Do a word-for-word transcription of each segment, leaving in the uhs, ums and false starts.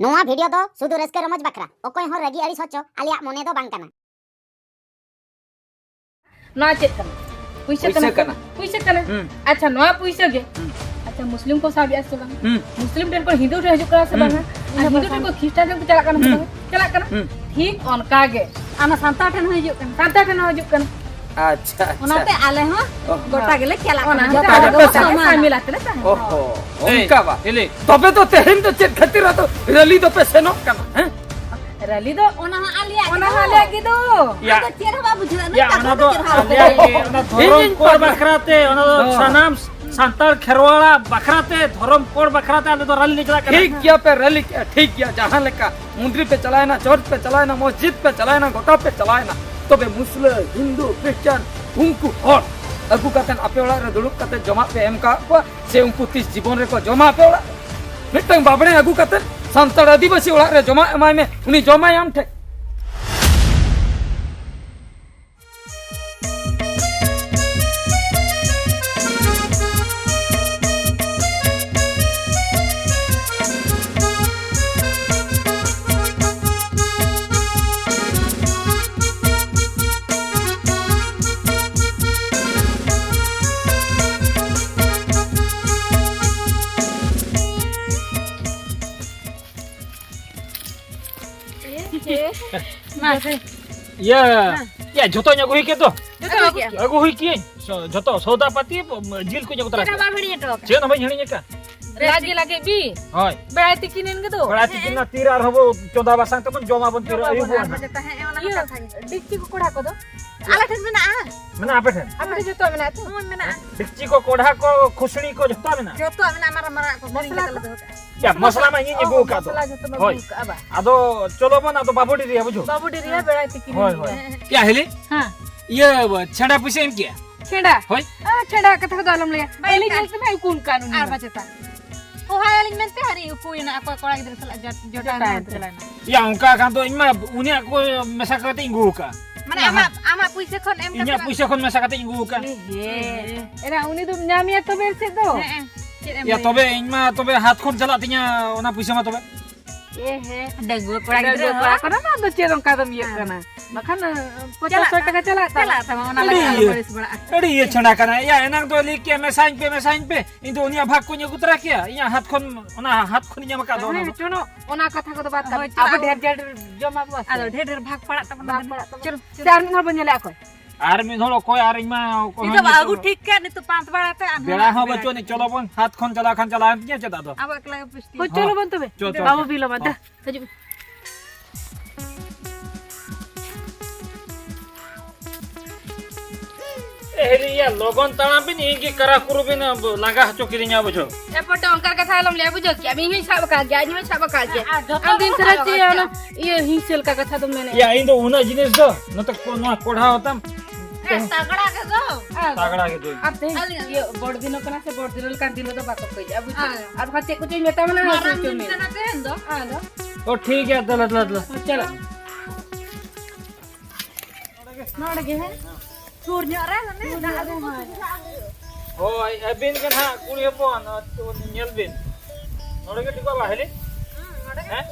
ᱱᱚᱣᱟ ᱵᱷᱤᱰᱤᱭᱳ ᱫᱚ ᱥᱩᱫᱷᱩ ᱨᱟᱹᱥᱠᱟᱹ ᱨᱚᱢᱚᱡᱽ ᱵᱟᱠᱷᱨᱟ, ᱚᱠᱚᱭ ᱦᱚᱸ ᱨᱟᱹᱜᱤ ᱟᱹᱲᱤᱥ ᱦᱚᱪᱚ ᱟᱞᱮᱭᱟᱜ ᱢᱚᱱᱮ ᱫᱚ ᱵᱟᱝ ᱠᱟᱱᱟ᱾ ᱱᱚᱣᱟ ᱪᱮᱫ ᱠᱟᱱᱟ? ᱯᱩᱭᱥᱟᱹ ᱯᱩᱭᱥᱟᱹ ᱠᱟᱱᱟ ᱥᱮ? ᱠᱟᱱᱟ᱾ ᱯᱩᱭᱥᱟᱹ ᱠᱟᱱᱟ᱾ ᱦᱩᱸ᱾ ᱟᱪᱪᱷᱟ, ᱱᱚᱣᱟ ᱯᱩᱭᱥᱟᱹ ᱜᱮ᱾ ᱦᱩᱸ᱾ ᱟᱪᱪᱷᱟ, ᱢᱩᱥᱞᱤᱢ ᱠᱚ ᱥᱟᱵ ᱮᱫᱟ ᱥᱮ ᱵᱟᱝ? ᱦᱩᱸ᱾ ᱢᱩᱥᱞᱤᱢ ᱴᱷᱮᱱ ᱠᱷᱚᱱ ᱦᱤᱱᱫᱩ ᱴᱷᱮᱱ ᱦᱤᱡᱩᱜ ᱠᱟᱱᱟ ᱥᱮ ᱦᱩᱸ᱾ ᱵᱟᱝᱟ? ᱟᱨ ᱦᱤᱱᱫᱩ ᱴᱷᱮᱱ ᱠᱷᱚᱱ ᱠᱷᱨᱤᱥᱴᱟᱱ ᱴᱷᱮᱱ ᱠᱚ ᱪᱟᱞᱟᱜ ᱠᱟᱱᱟ ᱥᱮ ᱦᱩᱸ᱾ ᱵᱟᱝᱟ? ᱪᱟᱞᱟᱜ ᱠᱟᱱᱟ᱾ ᱦᱩᱸ᱾ ᱴᱷᱤᱠ ᱚᱱᱠᱟ ᱜᱮ᱾ ᱚᱱᱟ ᱥᱟᱱᱛᱟᱲ ᱴᱷᱮᱱ ᱦᱚᱸ ᱦᱤᱡᱩᱜ ᱠᱟᱱᱟ᱾ ᱥᱟᱱᱛᱟᱲ ᱴᱷᱮᱱ ᱦᱚᱸ ᱦᱤᱡᱩᱜ ᱠᱟᱱᱟ᱾ ᱟᱪᱪᱷᱟ, ᱟᱪᱪᱷᱟ᱾ ᱚᱱᱟᱛᱮ ᱟᱞᱮ ᱦᱚᱸ ᱚ᱾ ᱜᱚᱴᱟ ᱜᱮᱞᱮ ᱪᱟᱞᱟᱜ ᱚᱱᱟ ᱠᱟᱱᱟ᱾ ᱦᱚᱸ ᱡᱚᱛᱚ ᱟᱞᱮ ᱦᱚᱲ ᱫᱚ ᱠᱚ ᱥᱟᱢᱤᱞ ᱟᱛᱮ ᱞᱮ ᱛᱟᱦᱮᱱᱟ᱾ ᱚᱦᱚ, ᱚᱱᱠᱟ ᱵᱟ? ᱛᱚᱵᱮ ᱛᱚ ᱛᱮᱦᱮᱧ ᱫᱚ ᱪᱮᱫ ᱠᱷᱟᱹᱛᱤᱨ ᱟᱫᱚ ᱨᱮᱞᱤ ᱫᱚᱯᱮ ᱥᱮᱱᱚᱜ ᱠᱟᱱᱟ, ᱦᱮᱸ? ᱨᱮᱞᱤ ᱫᱚ ᱚᱱᱟ ᱦᱚᱸ ᱟᱞᱮᱭᱟᱜ ᱚᱱᱟ ᱜᱮ ᱦᱚᱸ ᱫᱚ᱾ ᱟᱞᱮᱭᱟᱜ ᱜᱮ ᱫᱚ᱾ ᱭᱟ᱾ ᱟᱫᱚ ᱪᱮᱫ ᱦᱚᱸ ᱵᱟᱝ ᱵᱩᱡᱷᱟᱹᱜᱼᱟ, ᱭᱟ, ᱚᱱᱟ ᱫᱚ ᱪᱮᱫ ᱦᱚᱸ ᱵᱟᱝ ᱟᱞᱮᱭᱟᱜ ᱜᱮ, ᱚᱱᱟ ᱫᱷᱚᱨᱚᱢ ᱤᱧᱤᱧ ᱠᱳᱰ ᱯᱟᱜᱞᱟ᱾ ᱵᱟᱠᱷᱨᱟ ᱛᱮ, ᱚᱱᱟ ᱫᱚ ᱦᱚᱸ᱾ ᱥᱟᱱᱟᱢ ᱥᱟᱱᱛᱟᱲ ᱠᱷᱮᱨᱣᱟᱲᱟ ᱵᱟᱠᱷᱨᱟ ᱛᱮ, ᱫᱷᱚᱨᱚᱢ ᱠᱳᱰ ᱵᱟᱠᱷᱨᱟ ᱛᱮ ᱟᱞᱮ ᱫᱚ ᱨᱮᱞᱤ ᱞᱮ ᱪᱟᱞᱟᱜ ᱠᱟᱱᱟ᱾ ᱴᱷᱤᱠ ᱜᱮᱭᱟ ᱯᱮ ᱨᱮᱞᱤ ᱠᱮᱜᱼᱟ, ᱴᱷᱤᱠ ᱜᱮᱭᱟ, ᱡᱟᱦᱟᱸ ᱞᱮᱠᱟ ᱢᱚᱱᱫᱤᱨ ᱯᱮ ᱪᱟᱞᱟᱣᱮᱱᱟ, ᱪᱚᱨᱪ ᱯᱮ ᱪᱟᱞᱟᱣᱮᱱᱟ, ᱢᱚᱥᱡᱤᱫ ᱯᱮ ᱪᱟᱞᱟᱣᱮᱱᱟ, ᱜᱚᱴᱟ ᱯᱮ ᱪᱟᱞᱟᱣᱮᱱᱟ, ᱛᱚᱵᱮ ᱢᱩᱥᱞᱟᱹ, ᱦᱤᱱᱫᱩ, ᱠᱷᱨᱤᱥᱪᱟᱱ, ᱩᱱᱠᱩ ᱦᱚᱲ ᱟᱹᱜᱩ ᱠᱟᱛᱮ ᱟᱯᱮ ᱚᱲᱟᱜ ᱨᱮ ᱫᱩᱲᱩᱵ ᱠᱟᱛᱮ ᱡᱚᱢᱟᱜ ᱯᱮ ᱮᱢ ᱠᱟᱜ ᱠᱚᱣᱟ ᱥᱮ ᱩᱱᱠᱩ ᱛᱤᱥ ᱡᱤᱵᱚᱱ ᱨᱮᱠᱚ ᱡᱚᱢᱟ ᱟᱯᱮ ᱚᱲᱟᱜ ᱨᱮ? ᱢᱤᱫᱴᱟᱝ ᱵᱟᱵᱲᱮ ᱟᱹᱜᱩ ᱠᱟᱛᱮ ᱥᱟᱱᱛᱟᱲ ᱟᱹᱫᱤᱵᱟᱹᱥᱤ ᱚᱲᱟᱜ ᱨᱮ ᱡᱚᱢᱟᱜ ᱮᱢᱟᱭ ᱢᱮ, ᱩᱱᱤ ᱡᱚᱢᱟᱭ ᱟᱢ ᱴᱷᱮᱱ᱾ ᱢᱟ᱾ ᱤᱭᱟᱹ, ᱦᱮᱸ᱾ ᱤᱭᱟᱹ, ᱡᱷᱚᱛᱚᱧ ᱟᱹᱜᱩ ᱦᱩᱭ ᱠᱮᱫ ᱫᱚ᱾ ᱡᱷᱚᱛᱚ ᱟᱹᱜᱩ ᱠᱮᱜᱼᱟ᱾ ᱟᱹᱜᱩ ᱦᱩᱭ ᱠᱮᱜᱼᱟᱹᱧ᱾ ᱥᱚ-, ᱡᱷᱚᱛᱚ ᱥᱚᱣᱫᱟ ᱯᱟᱹᱛᱤ, ᱡᱤᱞ ᱠᱚᱧ ᱟᱹᱜᱩ ᱛᱚᱨᱟ ᱪᱮᱫ ᱦᱚᱸ ᱠᱮᱜᱼᱟ᱾ ᱵᱟᱢ ᱦᱤᱲᱤᱧ ᱦᱚᱴᱚ ᱟᱠᱟᱫᱟ᱾ ᱪᱮᱫ ᱦᱚᱸ ᱵᱟᱹᱧ ᱦᱤᱲᱤᱧ ᱟᱠᱟᱫᱟ᱾ ᱞᱟᱜᱮ ᱞᱟᱜᱮ ᱵᱤ᱾ ᱦᱳᱭ᱾ ᱵᱮᱲᱟᱭ ᱛᱤᱠᱤᱱ ᱮᱱ ᱜᱮᱫᱚ᱾ ᱵᱮᱲᱟᱭ ᱛᱤᱠᱤᱱ ᱮᱱᱟ, ᱛᱤᱨᱮ ᱟᱨᱦᱚᱸ ᱵᱚ ᱪᱚᱸᱫᱟ ᱵᱟᱥᱟᱝ ᱛᱮᱵᱚᱱ ᱡᱚᱢᱟᱵᱚᱱ ᱛᱤᱨᱮ ᱡᱚᱢᱟᱵᱚᱱ ᱟᱹᱭᱩᱵᱚᱜᱼᱟ ᱟᱨ ᱱᱟᱦᱟᱜ᱾ ᱵᱟᱡᱮ ᱛᱟᱦᱮᱸ, ᱚᱱᱟ ᱤᱭᱟᱹ, ᱠᱟᱛᱷᱟ ᱜᱮ᱾ ᱰᱮᱠᱪᱤ ᱠᱚ ᱠᱚᱲᱦᱟ ᱠᱚᱫᱚ? ᱟᱞᱮ ᱴᱷᱮᱱ ᱢᱮᱱᱟᱜᱼᱟ᱾ ᱢᱮᱱᱟᱜᱼᱟ ᱟᱯᱮ ᱴᱷᱮᱱ? ᱟᱯᱮ ᱴᱷᱮᱱ ᱡᱚᱛᱚᱣᱟᱜ ᱢᱮᱱᱟᱜᱼᱟ ᱛᱚ? ᱦᱳᱭ, ᱢᱮᱱᱟᱜᱼᱟ᱾ ᱰᱮᱠᱪᱤ ᱠᱚ, ᱠᱚᱲᱦᱟ ᱠᱚ, ᱠᱷᱩᱥᱲᱤ ᱠᱚ, ᱡᱚᱛᱚᱣᱟᱜ ᱢᱮᱱᱟᱜᱼᱟ? ᱡᱚᱛᱚᱣᱟᱜ ᱢᱮᱱᱟᱜᱼᱟ, ᱢᱟᱨᱟᱝ ᱢᱟᱨᱟᱝ ᱠᱚ ᱠᱤᱨᱤᱧ ᱢᱚᱥᱞᱟ ᱠᱟᱛᱮ ᱞᱮ ᱫᱚᱦᱚ ᱠᱟᱜᱼᱟ᱾ ᱭᱟ, ᱢᱚᱥᱞᱟ ᱢᱟ ᱤᱧᱤᱧ ᱚ, ᱟᱹᱜᱩ ᱟᱠᱟᱫ ᱫᱚ᱾ ᱢᱚᱥᱞᱟ ᱡᱚᱛᱚ ᱞᱮ ᱦᱳᱭ᱾ ᱟᱹᱜᱩ ᱠᱟᱜᱼᱟ ᱵᱟ᱾ ᱟᱫᱚ ᱪᱚᱞᱚ ᱵᱚᱱ, ᱟᱫᱚ ᱵᱟᱵᱚ ᱰᱮᱨᱤᱭᱟ, ᱵᱩᱡᱷᱟᱹᱣ? ᱵᱟᱵᱚ ᱰᱮᱨᱤᱭᱟ, ᱵᱮᱲᱟᱭ ᱛᱤᱠᱤᱱ ᱦᱳᱭ, ᱮᱱ ᱦᱳᱭ᱾ ᱜᱮ᱾ ᱭᱟ, ᱦᱤᱞᱤ? ᱦᱮᱸ᱾ ᱤᱭᱟᱹ, ᱪᱷᱟᱰᱟ ᱯᱩᱭᱥᱟᱹ ᱮᱢ ᱠᱮᱜᱼᱟ? ᱪᱷᱮᱰᱟ? ᱦᱳᱭ᱾ ᱟ, ᱪᱷᱮᱰᱟ ᱠᱟᱛᱷᱟ ᱠᱚᱫᱚ ᱟᱞᱚᱢ ᱞᱟᱹᱭᱟ᱾ ᱵᱟᱭ ᱟᱹᱞᱤᱧ ᱞᱟᱹᱭᱟ᱾ ᱧᱮᱞ ᱛᱮᱢᱟ ᱩᱠᱩᱱ ᱠᱟᱱ ᱩᱱᱤ ᱟᱨ ᱢᱟ᱾ ᱵᱟᱪᱮᱛᱟ᱾ ᱦᱚᱦᱚᱭᱟᱞᱤᱧ ᱢᱮᱱᱛᱮ ᱟᱨ ᱩᱠᱩᱭᱮᱱᱟ, ᱚᱠᱚᱭ ᱠᱚᱲᱟ ᱜᱤᱫᱽᱨᱟᱹ ᱥᱟᱞᱟᱜ ᱡᱚᱴ-, ᱡᱚᱴᱟᱣ ᱡᱚᱴᱟᱣ ᱮᱱᱟ, ᱮᱱᱛᱮ᱾ ᱪᱟᱞᱟᱣᱮᱱᱟ᱾ ᱭᱟ, ᱚᱱᱠᱟ ᱠᱷᱟᱱ ᱫᱚ ᱤᱧ ᱢᱟ ᱩᱱᱤᱭᱟᱜ ᱠᱚ ᱢᱮᱥᱟ ᱠᱟᱛᱮ ᱤᱧ ᱟᱹᱜᱩ ᱟᱠᱟᱫᱼᱟ᱾ ᱢᱟᱱᱮ ᱦᱮᱸ, ᱟᱢᱟᱜ, ᱦᱮᱸ᱾ ᱟᱢᱟᱜ ᱯᱩᱭᱥᱟᱹ ᱠᱷᱚᱱ ᱮᱢ ᱠᱟᱛᱮ ᱤᱧᱟᱹᱜ ᱵᱟᱝ? ᱯᱩᱭᱥᱟᱹ ᱠᱷᱚᱱ ᱢᱮᱥᱟ ᱠᱟᱛᱮ ᱤᱧ ᱟᱹᱜᱩ ᱟᱠᱟᱫᱼᱟ᱾ ᱮ ᱦᱮᱸ᱾ ᱮᱨᱟ, ᱩᱱᱤ ᱫᱚᱢ ᱧᱟᱢᱮᱭᱟ ᱛᱚᱵᱮ ᱪᱮᱫ ᱫᱚ? ᱦᱮᱸ, ᱦᱮᱸ᱾ ᱪᱮᱫ ᱮᱢ ᱭᱟ, ᱞᱟᱹᱭᱟ? ᱛᱚᱵᱮ ᱤᱧ ᱢᱟ ᱛᱚᱵᱮ ᱦᱟᱛ ᱠᱷᱚᱱ ᱪᱟᱞᱟᱜ ᱛᱤᱧᱟᱹ ᱚᱱᱟ ᱯᱩᱭᱥᱟᱹ ᱢᱟ ᱛᱚᱵᱮ᱾ ᱮ ᱦᱮᱸ᱾ ᱰᱟᱺᱜᱩᱣᱟᱹ ᱠᱚᱲᱟ ᱜᱤᱫᱽᱨᱟᱹ ᱰᱟᱺᱜᱩᱣᱟᱹ ᱦᱚᱸ᱾ ᱠᱚᱲᱟ ᱠᱚᱨᱮ ᱢᱟ ᱟᱫᱚ ᱪᱮᱫ ᱚᱱᱠᱟ ᱫᱚᱢ ᱤᱭᱟᱹᱜ ᱦᱮᱸ᱾ ᱠᱟᱱᱟ? ᱵᱟᱠᱷᱟᱱ, ᱯᱚᱧᱪᱟᱥ ᱥᱚ ᱴᱟᱠᱟ ᱪᱟᱞᱟᱜ ᱛᱟᱢᱟ᱾ ᱪᱟᱞᱟᱜ ᱛᱟᱢᱟ, ᱚᱱᱟ ᱟᱹᱰᱤ ᱞᱟᱹᱜᱤᱫ ᱤᱭᱟᱹ, ᱟᱞᱚᱢ ᱟᱹᱲᱤᱥ ᱵᱟᱲᱟᱜᱼᱟ᱾ ᱟᱹᱰᱤ ᱤᱭᱟᱹ ᱪᱷᱟᱲᱟ ᱠᱟᱱᱟ᱾ ᱭᱟ, ᱮᱱᱟᱝ ᱫᱚ ᱞᱟᱹᱭ ᱠᱮᱜᱼᱟ, "ᱢᱮᱥᱟᱧ ᱯᱮ, ᱢᱮᱥᱟᱧ ᱯᱮ᱾" ᱤᱧ ᱫᱚ ᱩᱱᱤᱭᱟᱜ ᱵᱷᱟᱜᱽ ᱠᱚᱧ ᱟᱹᱜᱩ ᱛᱚᱨᱟ ᱠᱮᱭᱟ᱾ ᱤᱧᱟᱜ ᱦᱟᱛ ᱠᱷᱚᱱ, ᱚᱱᱟ ᱦᱟᱛ ᱠᱷᱚᱱᱤᱧ ᱮᱢ ᱟᱠᱟᱫ ᱫᱚ ᱚᱱᱟ ᱦᱮᱸ, ᱫᱚ᱾ ᱪᱚᱞᱚ, ᱚᱱᱟ ᱠᱟᱛᱷᱟ ᱠᱚᱫᱚ ᱵᱟᱫ ᱠᱟᱜ ᱦᱳᱭ, ᱢᱮ᱾ ᱟᱵᱚ ᱪᱚᱞᱚ᱾ ᱰᱷᱮᱨ ᱰᱷᱮᱨ ᱡᱚᱢᱟ ᱵᱚ ᱥᱮ᱾ ᱟᱫᱚ ᱰᱷᱮᱨ ᱰᱷᱮᱨ ᱵᱷᱟᱜᱽ ᱯᱟᱲᱟᱜ ᱛᱟᱵᱚᱱᱟ᱾ ᱵᱷᱟᱜᱽ ᱯᱟᱲᱟᱜ ᱛᱟᱵᱚᱱᱟ᱾ ᱪᱚᱞᱚ, ᱪᱚᱞᱚ᱾ ᱥᱮ ᱟᱨ ᱢᱤᱫ ᱦᱚᱲ ᱵᱚᱱ ᱧᱮᱞᱮᱭᱟ ᱚᱠᱚᱭ? ᱟᱨ ᱢᱤᱫ ᱦᱚᱲ ᱚᱠᱚᱭ? ᱟᱨ ᱤᱧ ᱢᱟ ᱚᱠᱚᱭ ᱦᱚᱸ ᱱᱤᱛᱚᱜ ᱵᱟᱹᱧ ᱟᱹᱜᱩ ᱧᱮᱞ ᱴᱷᱤᱠ ᱠᱮᱫ, ᱱᱤᱛᱚᱜ ᱯᱟᱸᱪ ᱵᱟᱲᱟ ᱛᱮ ᱟᱨ ᱵᱮᱲᱟ ᱦᱚᱸ ᱵᱟᱹᱪᱩᱜ ᱟᱹᱱᱤᱡ᱾ ᱪᱚᱞᱚ ᱵᱚᱱ, ᱦᱟᱛ ᱠᱷᱚᱱ ᱪᱟᱞᱟᱣ ᱠᱷᱟᱱ ᱪᱟᱞᱟᱣᱮᱱ ᱛᱤᱧᱟ ᱪᱮᱫ ᱟᱫᱚ? ᱟᱵᱚ ᱮᱠᱞᱟ ᱜᱮ ᱯᱩᱥᱴᱤ᱾ ᱦᱳᱭ, ᱪᱚᱞᱚ ᱦᱚᱸ᱾ ᱵᱚᱱ ᱛᱚᱵᱮ᱾ ᱪᱚ, ᱪᱚ, ᱵᱟᱹᱵᱩ ᱪᱚ᱾ ᱵᱤᱞᱚᱢᱟ, ᱫᱟ, ᱦᱤᱡᱩᱜ ᱢᱮ᱾ ᱮ ᱦᱤᱨᱤᱭᱟ, ᱞᱚᱜᱚᱱ ᱛᱟᱲᱟᱢ ᱵᱤᱱ, ᱤᱧ ᱜᱮ ᱠᱟᱨᱟ ᱠᱩᱨᱩ ᱵᱤᱱ, ᱟᱵ-, ᱞᱟᱸᱜᱟ ᱦᱚᱪᱚ ᱠᱤᱫᱤᱧᱟ ᱵᱩᱡᱷᱟᱹᱣ᱾ ᱮ ᱯᱚᱴᱚ, ᱚᱱᱠᱟᱱ ᱠᱟᱛᱷᱟ ᱟᱞᱚᱢ ᱞᱟᱹᱭᱟ, ᱵᱩᱡᱷᱟᱹᱣ ᱠᱮᱜᱼᱟᱢ? ᱤᱧ ᱦᱚᱸᱧ ᱥᱟᱵ ᱟᱠᱟᱫ ᱜᱮᱭᱟ, ᱤᱧ ᱦᱚᱸᱧ ᱥᱟᱵ ᱟᱠᱟᱫ ᱜᱮᱭᱟ᱾ ᱟᱨ ᱡᱚᱛᱚ ᱟᱢ ᱫᱤᱱ ᱜᱮᱵᱚᱱ ᱥᱟᱨᱟ ᱥᱟᱵ ᱪᱮᱫ ᱟᱠᱟᱫ ᱚᱱᱟ ᱜᱮᱭᱟ᱾ ᱤᱭᱟᱹ ᱦᱤᱝᱥᱟᱹ ᱞᱮᱠᱟ ᱠᱟᱛᱷᱟ ᱫᱚᱢ ᱢᱮᱱᱮᱫᱼᱟ? ᱭᱟ, ᱤᱧ ᱫᱚ ᱩᱱᱟᱹᱜ ᱡᱤᱱᱤᱥ ᱫᱚ ᱱᱚᱛᱮ ᱠᱚ-, ᱱᱚᱣᱟ ᱠᱚᱲᱦᱟ ᱦᱚᱛᱟᱢ᱾ ᱮ, ᱛᱟᱜᱲᱟ ᱜᱮ ᱫᱚ᱾ ᱟᱨ ᱛᱟᱜᱲᱟ ᱜᱮ ᱫᱚ᱾ ᱟᱨ ᱛᱮᱦᱮᱧ ᱟᱞᱤᱧ ᱤᱭᱟᱹ ᱵᱚᱲ ᱫᱤᱱ ᱠᱟᱱᱟ ᱥᱮ, ᱵᱚᱲ ᱫᱤᱱ ᱞᱮᱠᱟᱱ ᱫᱤᱱ ᱨᱮᱫᱚ ᱵᱟᱠᱚ ᱠᱟᱹᱭᱟ, ᱵᱩᱡᱷᱟᱹᱣ? ᱦᱮᱸ᱾ ᱟᱨ ᱵᱟᱠᱷᱟᱱ ᱪᱮᱫ ᱠᱚᱪᱚᱧ ᱢᱮᱛᱟᱢᱟ ᱱᱟᱦᱟᱜ, ᱢᱟᱨᱟᱝ ᱥᱚᱪᱪᱚ ᱫᱤᱱ ᱢᱮ᱾ ᱠᱟᱱᱟ ᱛᱮᱦᱮᱧ ᱫᱚ᱾ ᱟᱫᱚ᱾ ᱚ, ᱴᱷᱤᱠ ᱜᱮᱭᱟ, ᱫᱮᱞᱟ, ᱫᱮᱞᱟ, ᱫᱮᱞᱟ᱾ ᱦᱮᱸ, ᱪᱚᱞᱚ᱾ ᱱᱚᱰᱮ ᱜᱮ, ᱦᱮᱸ? ᱥᱩᱨ ᱧᱚᱜ ᱨᱮ, ᱢᱟᱱᱮ, ᱥᱩᱨ ᱫᱟᱜ ᱧᱚᱜ ᱨᱮ, ᱟᱹᱜᱩ ᱠᱚ ᱦᱳᱭ᱾ ᱥᱩᱵᱤᱫᱷᱟ ᱟᱞᱮ᱾ ᱦᱳᱭ, ᱟᱹᱵᱤᱱ ᱜᱮ ᱱᱟᱦᱟᱜ ᱠᱩᱲᱤ ᱦᱚᱯᱚᱱ, ᱧᱮᱞ ᱵᱤᱱ᱾ ᱱᱚᱰᱮ ᱜᱮ ᱴᱷᱤᱠᱚᱜᱼᱟ ᱵᱟᱝ, ᱦᱤᱞᱤ? ᱦᱩᱸ, ᱱᱚᱰᱮ ᱜᱮ᱾ ᱦᱮᱸ?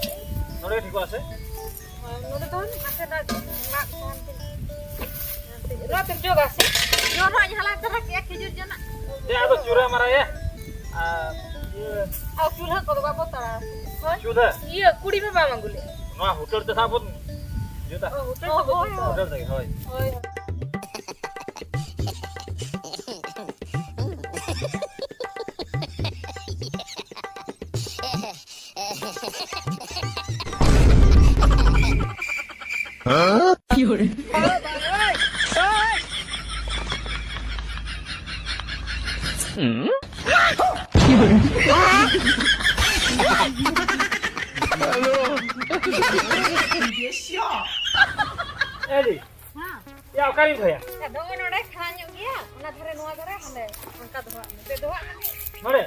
ᱱᱚᱰᱮ ᱜᱮ ᱴᱷᱤᱠᱚᱜᱼᱟ ᱥᱮ? ᱦᱳᱭ, ᱱᱚᱰᱮ ᱫᱚ ᱱᱟᱥᱮ ᱫᱟᱜ ᱫᱟᱜ ᱠᱚ ᱦᱟᱱᱛᱮ ᱱᱟᱛᱮ᱾ ᱱᱚᱣᱟ ᱛᱮᱢ ᱡᱚᱜᱟ ᱥᱮ? ᱡᱚ ᱱᱟᱦᱟᱜ ᱤᱧ ᱦᱟᱞᱟᱝ ᱛᱚᱨᱟ ᱠᱮᱜᱼᱟ, ᱠᱷᱤᱡᱩᱨ ᱡᱚ ᱱᱟᱜ᱾ ᱫᱮ, ᱟᱫᱚ ᱪᱩᱨᱟᱹ ᱢᱟᱨᱟᱭᱟ᱾ ᱟᱨ ᱤᱭᱟᱹ ᱟᱨ ᱪᱩᱞᱦᱟᱹ ᱠᱚᱫᱚ ᱵᱟᱵᱚ ᱛᱟᱲᱟᱣᱟ᱾ ᱦᱳᱭ᱾ ᱪᱩᱞᱦᱟᱹ? ᱤᱭᱟᱹ, ᱠᱩᱲᱤ ᱢᱟ ᱵᱟᱢ ᱟᱹᱜᱩ ᱞᱮᱫ᱾ ᱱᱚᱣᱟ ᱦᱳᱴᱮᱞ ᱛᱮ ᱥᱟᱵ ᱵᱚᱱ ᱡᱩᱛᱟ᱾ ᱚ, ᱦᱳᱴᱮᱞ ᱚ, ᱛᱮᱵᱚ ᱦᱳᱭ, ᱡᱩᱛᱟ᱾ ᱦᱳᱭ᱾ ᱦᱳᱴᱮᱞ ᱛᱮᱜᱮ, ᱦᱳᱭ᱾ ᱦᱳᱭ᱾ ᱮᱰᱤ᱾ ᱦᱮᱸ᱾ ᱭᱟ, ᱚᱠᱟᱨᱮᱢ ᱛᱟᱦᱮᱸᱭᱟ? ᱟᱫᱚ ᱱᱚᱰᱮ ᱠᱷᱟᱲᱟ ᱧᱚᱜ ᱜᱮᱭᱟ, ᱚᱱᱟ ᱫᱷᱟᱨᱮ ᱱᱚᱣᱟ ᱫᱷᱟᱨᱮ ᱦᱟᱸᱰᱮ, ᱚᱱᱠᱟ ᱫᱚᱦᱚᱣᱟᱜ ᱢᱮ, ᱫᱮ ᱫᱚᱦᱚᱣᱟᱜ ᱢᱮ᱾ ᱱᱚᱰᱮ?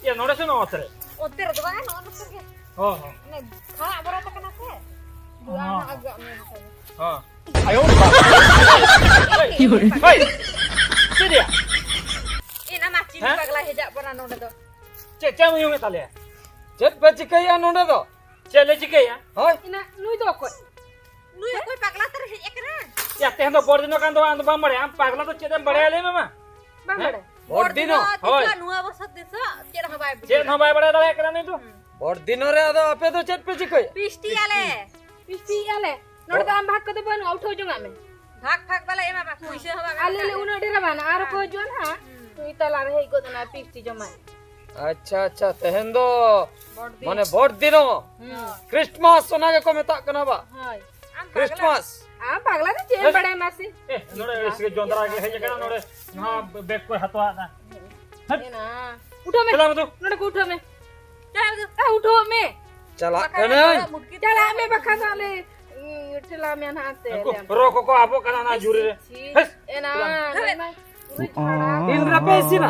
ᱭᱟ, ᱱᱚᱰᱮ ᱥᱮ ᱱᱚᱣᱟ ᱚᱛ ᱨᱮ? ᱚᱱᱛᱮ ᱨᱮᱫᱚ ᱵᱟᱝ, ᱱᱚᱜᱼᱚ ᱱᱚᱛᱮ ᱨᱮᱜᱮ᱾ ᱦᱚᱸ, ᱦᱚᱸ᱾ ᱚᱱᱮ ᱠᱷᱟᱲᱟ ᱵᱚᱨᱚᱛ ᱠᱟᱱᱟ ᱥᱮ? ᱦᱚᱸ, ᱟᱢ ᱦᱚᱸ᱾ ᱟᱹᱜᱩᱣᱟᱜ ᱢᱮ ᱡᱚᱛᱚ ᱜᱮ᱾ ᱦᱚᱸ᱾ ᱦᱳᱭ᱾ ᱦᱳᱭ᱾ ᱪᱮᱫ ᱭᱟ? ᱮ, ᱱᱟ, ᱱᱟ, ᱪᱤᱞᱤ ᱦᱮᱸ? ᱯᱟᱜᱽᱞᱟ ᱦᱮᱡᱟᱜ ᱵᱚᱱᱟ ᱱᱚᱰᱮ ᱫᱚ? ᱪᱮᱫ, ᱪᱮᱫ ᱮᱢ ᱩᱭᱩᱝᱮᱫ ᱛᱟᱞᱮᱭᱟ? ᱪᱮᱫ ᱯᱮ ᱪᱤᱠᱟᱹᱭᱟ ᱱᱚᱰᱮ ᱫᱚ? ᱪᱮᱫ ᱞᱮ ᱪᱤᱠᱟᱹᱭᱟ? ᱦᱳᱭ᱾ ᱤᱱᱟ ᱱᱩᱭ ᱫᱚ ᱚᱠᱚᱭ? ᱱᱩᱭ ᱚᱠᱚᱭ ᱯᱟᱜᱽᱞᱟ ᱛᱟᱨ ᱦᱮᱡ ᱟᱠᱟᱱᱟ? ᱭᱟ, ᱛᱮᱦᱮᱧ ᱫᱚ ᱵᱚᱲ ᱫᱤᱱᱚᱜ ᱠᱟᱱ ᱫᱚ, ᱟᱢ ᱫᱚ ᱵᱟᱢ ᱵᱟᱲᱟᱭᱟ? ᱟᱢ ᱯᱟᱜᱽᱞᱟ ᱫᱚ ᱪᱮᱫ ᱮᱢ ᱵᱟᱲᱟᱭᱟ, ᱞᱟᱹᱭ ᱢᱮ ᱢᱟ᱾ ᱵᱟᱢ ᱦᱮᱸ? ᱵᱟᱲᱟᱭᱟ? ᱵᱚᱲ ᱫᱤᱱᱚᱜ᱾ ᱦᱳᱭ᱾ ᱱᱚᱣᱟ ᱵᱚᱥᱚᱨ ᱫᱤᱥᱟᱹ ᱪᱮᱫ ᱦᱚᱸ ᱵᱟᱭ ᱵᱩᱡᱷᱟᱹᱣᱟ᱾ ᱪᱮᱫ ᱦᱚᱸ ᱵᱟᱭ ᱵᱟᱲᱟᱭ ᱫᱟᱲᱮᱭᱟᱜ ᱠᱟᱱᱟ ᱱᱩᱭ ᱫᱚ᱾ ᱦᱩᱸ᱾ ᱵᱚᱲ ᱫᱤᱱᱚᱜ ᱨᱮ ᱟᱫᱚ ᱟᱯᱮ ᱫᱚ ᱪᱮᱫ ᱯᱮ ᱪᱤᱠᱟᱹᱭᱟ? ᱯᱤᱥᱴᱤ ᱟᱞᱮ᱾ ᱯᱤᱥᱴᱤ ᱟᱞᱮ᱾ ᱱᱚᱰᱮ ᱫᱚ ᱟᱢ ᱵᱷᱟᱜᱽ ᱠᱚᱫᱚ ᱵᱟᱹᱱᱩᱜᱼᱟ, ᱩᱴᱷᱟᱹᱣ ᱡᱚᱝᱟᱜ ᱢᱮ᱾ ᱵᱷᱟᱜᱽ ᱵᱷᱟᱜᱽ ᱵᱟᱞᱮ ᱮᱢᱟ ᱵᱟ, ᱯᱩᱭᱥᱟᱹ ᱦᱚᱸ ᱵᱟᱝ ᱟᱞᱮ ᱞᱮ ᱮᱢ ᱩᱱᱟᱹᱜ ᱰᱷᱮᱨ ᱵᱟᱝ, ᱟᱨ ᱠᱚ ᱦᱤᱡᱩᱜᱼᱟ ᱱᱟᱦᱟᱜ᱾ ᱦᱩᱸ᱾ ᱱᱩᱭ ᱛᱟᱞᱟ ᱨᱮ ᱦᱮᱡ ᱜᱚᱫ ᱮᱱᱟ ᱯᱤᱥᱴᱤ ᱡᱚᱢᱟᱭ᱾ ᱟᱪᱪᱷᱟ, ᱟᱪᱪᱷᱟ, ᱛᱮᱦᱮᱧ ᱫᱚ ᱵᱚᱲ ᱫᱤᱱ᱾ ᱢᱟᱱᱮ ᱵᱚᱲ ᱫᱤᱱᱚᱜ᱾ ᱦᱩᱸ᱾ ᱠᱨᱤᱥᱴᱢᱟᱥ ᱚᱱᱟ ᱜᱮᱠᱚ ᱢᱮᱛᱟᱜ ᱠᱟᱱᱟ ᱵᱟ᱾ ᱦᱳᱭ᱾ ᱟᱢ ᱯᱟᱜᱽᱞᱟ᱾ ᱠᱨᱤᱥᱴᱢᱟᱥ᱾ ᱟᱢ ᱯᱟᱜᱽᱞᱟ ᱫᱚ ᱪᱮᱫ ᱮᱢ ᱦᱮᱸ? ᱵᱟᱲᱟᱭᱟ ᱢᱟᱥᱮ? ᱮ, ᱱᱚᱰᱮ ᱤᱥ ᱜᱮ ᱡᱚᱸᱫᱽᱨᱟ ᱜᱮ ᱦᱮᱡ ᱟᱠᱟᱱᱟ, ᱱᱚᱰᱮ ᱱᱚᱣᱟ ᱵᱮᱜᱽ ᱠᱚᱭ ᱦᱟᱛᱟᱣᱟ ᱫᱟ᱾ ᱦᱮᱸ᱾ ᱮᱱᱟ᱾ ᱩᱴᱷᱟᱹᱣ ᱢᱮ᱾ ᱪᱟᱞᱟᱣ ᱢᱮ ᱛᱚ᱾ ᱱᱚᱰᱮ ᱠᱚ ᱩᱴᱷᱟᱹᱣ ᱢᱮ᱾ ᱪᱟᱞᱟᱣ ᱢᱮ ᱛᱚ᱾ ᱮ, ᱩᱴᱷᱟᱹᱣ ᱢᱮ᱾ ᱪᱟᱞᱟᱜ ᱵᱟᱠᱷᱟᱱ ᱠᱟᱹᱱᱟᱹᱧ᱾ ᱫᱚ ᱢᱩᱴᱠᱤ ᱪᱟᱞᱟᱜ ᱢᱮ, ᱵᱟᱠᱷᱟᱱ ᱫᱚ ᱟᱞᱮ, ᱩᱸ, ᱴᱷᱮᱞᱟᱣ ᱢᱮᱭᱟ ᱱᱟᱦᱟᱜ ᱦᱟᱱᱛᱮ ᱩᱱᱠᱩ ᱟᱞᱮ ᱟᱢ ᱨᱚ ᱴᱷᱮᱱ᱾ ᱠᱚᱠᱚ ᱟᱵᱚᱜ ᱠᱟᱱᱟ ᱚᱱᱟ ᱡᱷᱩᱨᱤ ᱨᱮ᱾ ᱪᱷᱤ, ᱦᱮᱥ᱾ ᱮᱱᱟ, ᱪᱟᱞᱟᱜ ᱢᱮ᱾ ᱱᱚᱰᱮ ᱢᱟ ᱯᱩᱨᱟᱹ ᱪᱷᱟᱲᱟ᱾ ᱛᱤᱱ ᱨᱮᱯᱮ ᱤᱥᱤᱱᱟ?